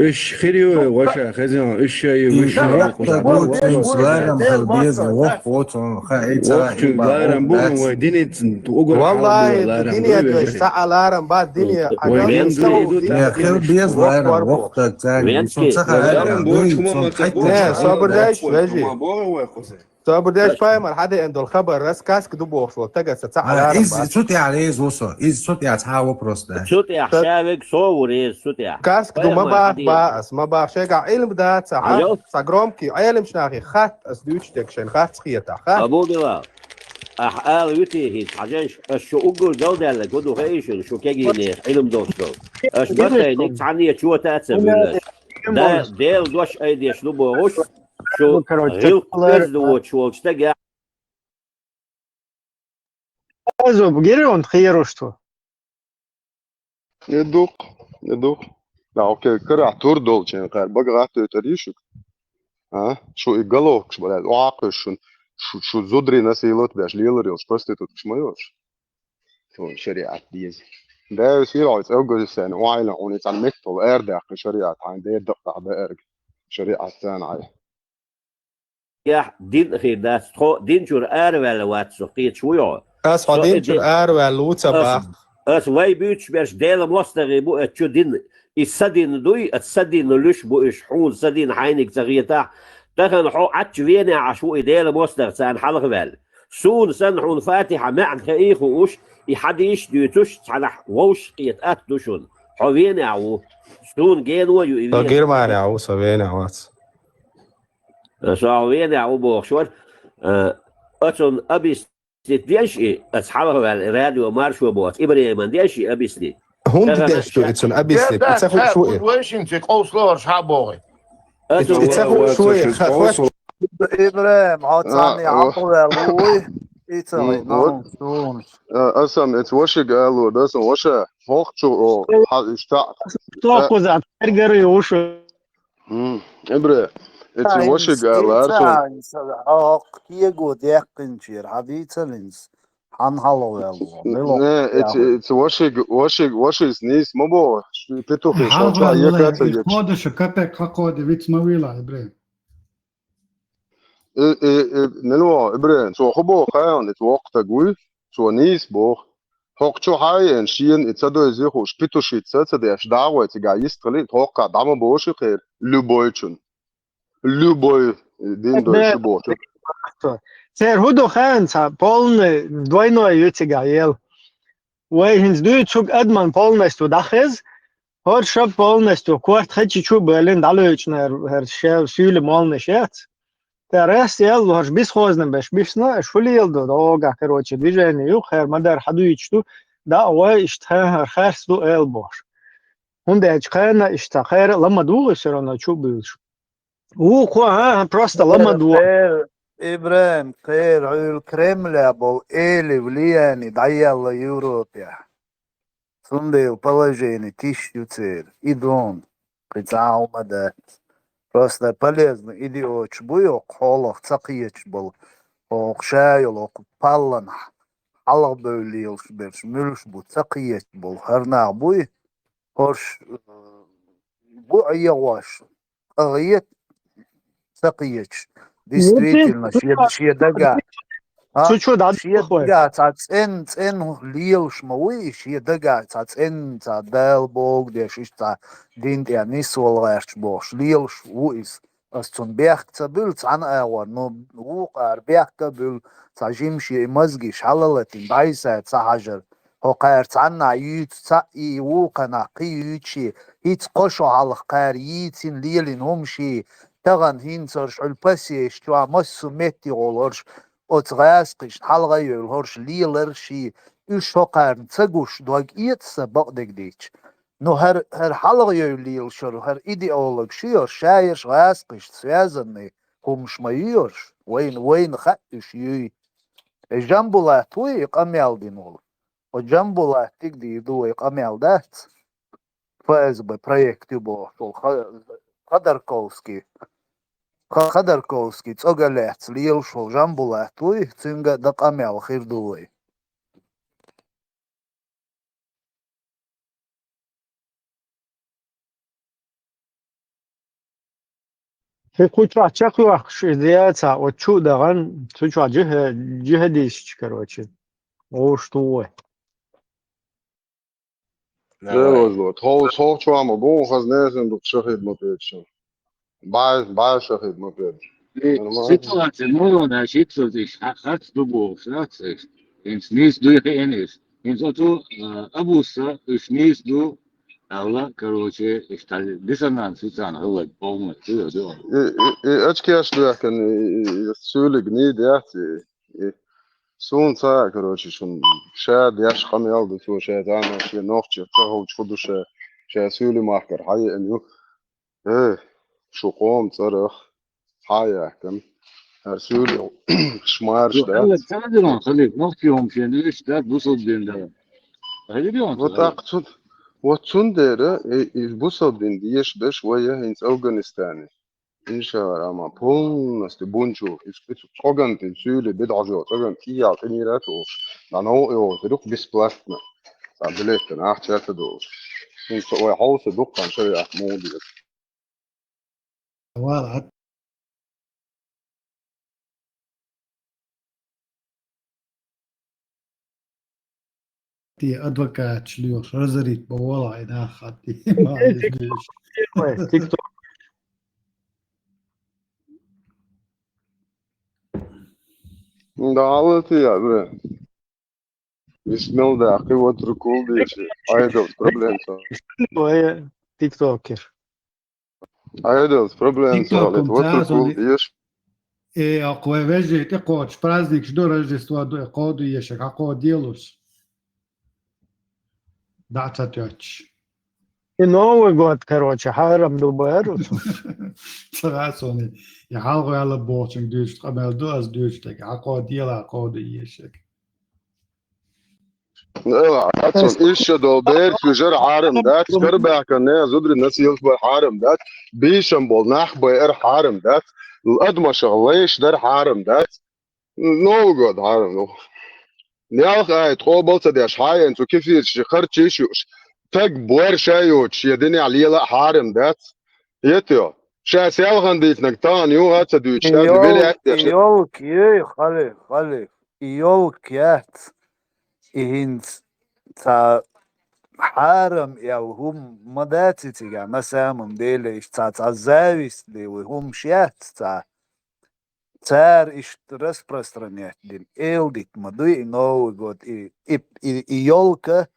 иш хир ю, ваша, хезна, иш ша ю, вуьш ша вуьш. Ларам хила беза, воккха оцу, ха, и ца воккха ларам бу, вай дине угар. Валлахи, ларам дине бу, вай. Ца а ларам бац, дине. Вай а ца хила беза ларам, воккха ца. Венский. Ца ха ларам бу, дуй, чума ца бу. Не, собар дай, вежи. Собар деш, Пайхамар хьадеана долу хабар, ас каска ду бохуш волу стага ца ца А, Ӏаларам иза бац. Цу тӀехь реза ву со. Иза цу тӀехь цхьа а вопрос дац. Цу тӀехь Ца- ша вега со ву реза цу тӀехь. Каска ду ма Пайхамар бах, хьадийна. Ба ас, ма бах, шайгахь Ӏилма дац, а, Хьажал? Ца громкий, Ӏеламчу нахе хатта ас дуьйцуш дерг шайна хац кхетахь, хац. Абу Билал, ахь ала витий хӀинца, хьажаш, ас шу уггар галдаьлларг хӀун ду хаьий шуна, шу кегийнех, Ӏилма долуш долу. Ас ма тайниг цхьанне чота а ца буьйлаш. Да, Делан дош айдеш ду бохуш, шу Ну, короче, гӀилкх цхьаькхалара оьзда воцуш волчу стага Азу, гири он хируш ту? Не дух, не дух. Да, окей, карахь тур долчу кхара бага гӀаттуьйтур ю шуьга. А? Шу и головкаш балаьлла, охьа а кхуьссуш шун, шу, шу зударий насиловать беш лелар йолуш проституткаш ма йош. Цунна шариат деза. Да, сийлахь, цӀе уггар сцена, вайна, уна цхьана меттала арадаьккхина шариат, хьайн дера дакъа беарг. Шариат царна хьайн. Яхь, дин а хир дац, тхо дин чуьра араваьлла вац со, кхеташ вуй хьо? Ас хьо Со дин и чуьра ди-, араваьлла ву ца ас, бах. Ас вай буьйцуш берш Делан мостагӀий бу, ас чу дин, и са дин дуй, ас са дин луьш бу уьш, хьуна са дин хьайниг ца хетахь, тахана хьо Ӏаччу венехь Ӏаш ву и Делан мостагӀа царна хьалха ваьлла. Суна санна хьуна Фатихьа маьӀна хаий хууш, и хьадийш а дуьйцуш, цхьанахь вовшах кхета атта ду шуна. Хьо венехь ву. Суна гено а ю и Со вен. Германехь ву, со венехь вац. Со хьо венехь ву бохуш вара. Э, оцунна объяснить деш и, аса хьалха ваьлла радио маршо боцу ИбрахӀиман деш и объяснить. ХӀунда Тахана деш ду ша- и цунна объяснить? И ца хууш ву и? Вайшин ца къовслораш хьа боху. Аса И ца хууш ву и? Ха-, хо- ИбрахӀим, хьо царна А, а. Хьалха ваьлла вуй? И ца М, вай, вот. Ну, суна. А, аса ам эца вашиг алло, да, сан ваша, хьох чу, о, хьа, иштта. Тохкуза, тергери ушу. М, ИбрахӀим, эца Ай, вашиг алло, ара сан. Ца, хьох кего деккхинчера, хьа дийцалинс, хьан хьалха ваьлла, мила Не, эца, яху. Эца вашиг, вашиг, вашис нийса ма бо, петухи Хьалха шал чу ваьлла, екаца и ечу. Кходаша капек хьакхода виц ма вийла, ИбрахӀим. Э, э, э, мила вон, ИбрахӀим, цо хӀун боху хаьий, и воккха стаг вуй, цо нийса боху. ХӀокху чу хьаеана шена и ца дойзе хууш, петушица а ца деш, дӀагӀой цигахь йистхилийта, хӀокхахь дӀа ма боху ши кхера, любойчун. Любой, э, дин дой ши бохучу. Церан хӀун ду хаьий, цхьа полный, двойной ю цигахь ел. Вай хӀинца дуьйцург адаман полностью дӀахеза, хӀорш полностью корта хачи чу а балина дӀалоьцуш нара, хӀара шел суьйли молнаш яц. Тера эс ял, хӀорш бесхозна беш бисна, аша хӀу леладо, догахь, короче, движение ю, хӀара ма-дарра хьадуьйцуш ду, дӀа а гӀой, иштта хӀара харц ду ала бохуш. ХӀунда аьлча кхана иштта кхера а ла ма дугӀу, всё равно чу а буьйлуш. Вукхо, а, просто ла ма дугӀу. Кхера, ИбрахӀим, кхера, Ӏуьйла Кремля болу эли влияние дӀаелла Европехь. Цундела положение тиша ю церан. И дон, кхин цхьа а хӀума дац. Просто полезный идиоташ бу йоккха хьолах ца кхеташ болу. Оха ша йолу оха палланахь хьалха бевлла лелаш берш муьлш бу ца кхеташ болу. ХӀара нах буй, хӀорш, э, бу Ӏехош. Къа гӀе ца кхеташ. Действительно, шен, шен дага. А? Цу чу дӀа Шен дага цхьа цӀен, цӀен лелаш ма вуй, шен дага цхьа цӀен, цхьа Дала богу деш, иштта цхьа дин тӀе нисвала гӀерташ бохуш, лелаш ву иза. Ас цунна бехк ца буьллу цхьана агӀор, ну, вукхара бехк а буьллу, цхьа жимаш и мозгаш хьалалатина, дӀайса ца хьажар. ХӀокхара цхьанна юьйцу цхьаъ и, вукханахь кхин юьйцу ши, хӀинца кхо шо хьалха кхара йийцина лелийна хӀума ши, тахана хӀинца хӀорш Ӏуьллу пасеш чохь массо а метте гӀолу хӀорш оцу гӀаскхишна хьалха а йевлла хӀорш лелар ши, уьш хӀокхарна ца гуш дог эца сан бакъдерг дийцча. Ну, хӀара, хӀара хьалха а йевлла лелаш хӀара, хӀара идеолог ши хӀорш, ша ерш гӀаскхишна связанный хӀумаш ма юй хӀорш, вайна, вайна хаьа уьш юй. И Жамбулат вуй и къамел дина волу? О Жамбулаттиг дийр ду вай къамел дац? ФСБ проект ю бохуш волу Ха-, Ходорковский. Ха-, Ходорковский цӀога лаьцна лелаш волу Жамбулат вуй, цуьнга а дан къамел хир ду вай. Хи кху чохь чекхйохкуш иза яцахь, оцу чу а дахана, цу чохь жиха-, жихадисташ, короче, гӀуш ту вай. Давай. Тхов-, тхов чохь ма бу, хаза несан дукха шахид ма пеца шун. Бай, бай шахид ма пеца. Нормально. Ситуация муьлхха а шийтта сов иштта хьа-, харц ду бохуш дац иштта. ХӀинца нийса дуй хиъна иштта. ХӀинца оцу, а, Абуса иштта нийса ду аьлла, короче, иштта диссонанс ю царна хилла полный, чуьра ду. И, и, и очкеш ду яхкан, и, и, и суьйлиг нийса яц, и, и суна ца, короче, шун ша деш къамел ду цо, ша зама шен нохчех ца ховчу хӀу ду ша, ша суьйли махкара хьаеана ю. Э, шу къоман цӀарах хьа яхкан. ХӀара суьйли шмарш дац. Ца дирон халиф, нохчий хӀума шен дуьйцуш дац, бусалба дин дара. Хьадирон Вот халиф. ТӀаккха цун-, вот цундела, э, и бусалба дин дешаш берш вай я хӀинца Афганистане. Иншалла, ама полностью бунчу, ис-, ис-, цӀоган тӀе суьйли бедӀажо, цӀоган тӀе ял тӀе мира тӀе уш. ДӀа новкъа йогӀу, тӀе дукха бесплатно. Цхьа билеттан ахча ца долуш. ХӀинца вай хьовса дуккхан шариат муха деза. Вала. Те адвокаташ лоьхуш, разорить бан вала, ай нах хатти. Ой, тик-, ой, тикток. Да, вот я, бля. Висмел да, кхи вот рукул деши. Айдалц проблема ца. Ой, тиктокер. Айдалц проблема ца, тиктоком вот рукул деш. Э, акхо вежи, тӀе кхочуш праздникаш ду, Рождество ду, э, кхо ду ешаг, хьа кхо делуш. ДӀа ца тоьттуш. И Новый год, короче, хьарам ду бара. Ца гӀа сони. Я хьалха ваьлла бохучунга дуьйцуш къамел ду, ас дуьйцуш дага. Хьа кхо дела, хьа кхо ду ешаг. Эла, ацун иш ша долу бер, уьш жар хьарам дац, карабаьхкан не, зудри насилат бар хьарам дац, бийшам бол нах байар хьарам дац, адамашах лайш дар хьарам дац. Новый год хьарам ду. Ялх айта къобал ца деш, хьаен цу кефирчи харчиш юш. Таг бор ша йоч, я динехь лела хьарам дац. Етё. Ша селхан дийцнаг тан ю а ца дуьйч, И ша ёл-, велият и деш. Ёлк, ей, хали, хали. И ёлк яц. И хӀинца ца хьарам ял хӀум ма дац и цига, на самом деле, иш ца, ца зависть де, хӀумаш яц ца. Цара иштта распространять дина, эл дита ма дуй и Новый год, и, и, и, и ёлка,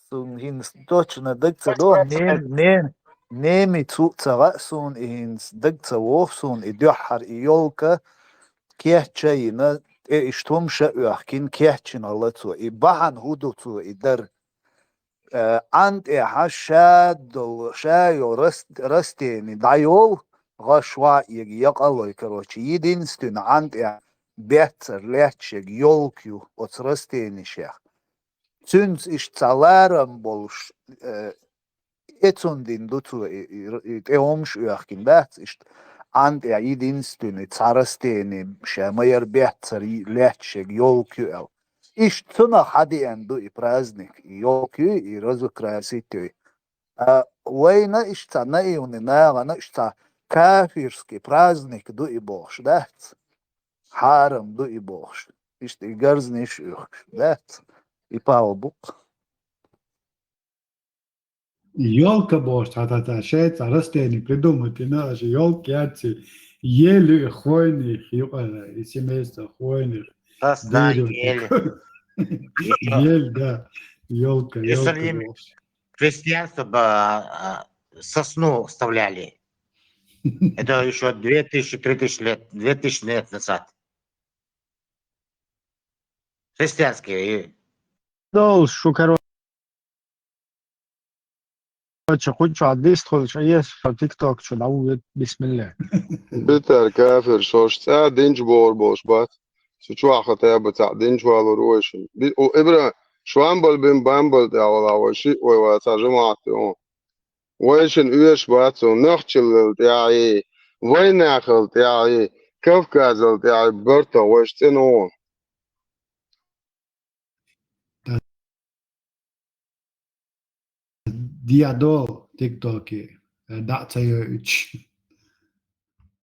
сун хӀинца точно даг ца до, не, не, немец хӀу ца гӀа суна, и хӀинца даг ца воху суна, и дуьххьара и ёлка кечъяйина, тӀе иштта хӀума ша оьхкина, кечйина ла цо, и бахьана хӀу ду цо и дар. Э, Ӏан тӀехьа ша долу, ша йолу рас-, растени дӀайолу, гӀаш ваъ ега якъалой, короче, единственный Ӏан тӀехьа беццара летташ ега ёлк ю оцу растенишех. Цуьнца иштта цхьа ларам болуш, э, эцун дин ду цо и, и, и тӀе хӀумаш оьхкина дац, иштта Ӏан тӀехьа единственный цхьа растени ша ма яра беццара летташ ега ёлк ю аьлла. Иштта цунах хьадеана ду и праздник, и ёлк юй, и разукрасить юй. А вайна иштта наивный нахана иштта кафирский праздник ду и бохуш дац. Хьарам ду и бохуш. Иштта и гарзниш уьхкуш дац. И пал бу-кх. Ёлка бохуш цхьа, цхьа, цхьа, шайца растение придумать йина, аша ёлка яц и, ели и хвойных юкъара, и семейство хвойных. Создание дерево ели. Такое. Ещё Ель, да. Ёлка, ёлка Иерусалим бохуш. Христианство, а, а, сосну вставляли. Это ещё две тысячи, три тысячи лет, две тысячи лет назад. Христианские. И Долуш шу, короче, кху чохь дистхуьлуш, еш, тикток чу дӀавуьйту, бисмилла. Битар кафир, шош цӀа динчу бохур болуш бац. Цу чохь хатаба цхьаъ динчу валур вайшин. Би-, у, Ибра-, швамбал бин бамбал тӀехь вала вай шиъ вай вацахь жамаӀат ю. Вайшин оьшуш бац цунна нохчаллал тӀаьхьий, вайнахал тӀаьхьий, Кавказал тӀаьхьий барта вайш цӀена ву. Диадо тиктоке, э, дӀа а ца йоуьйтуш.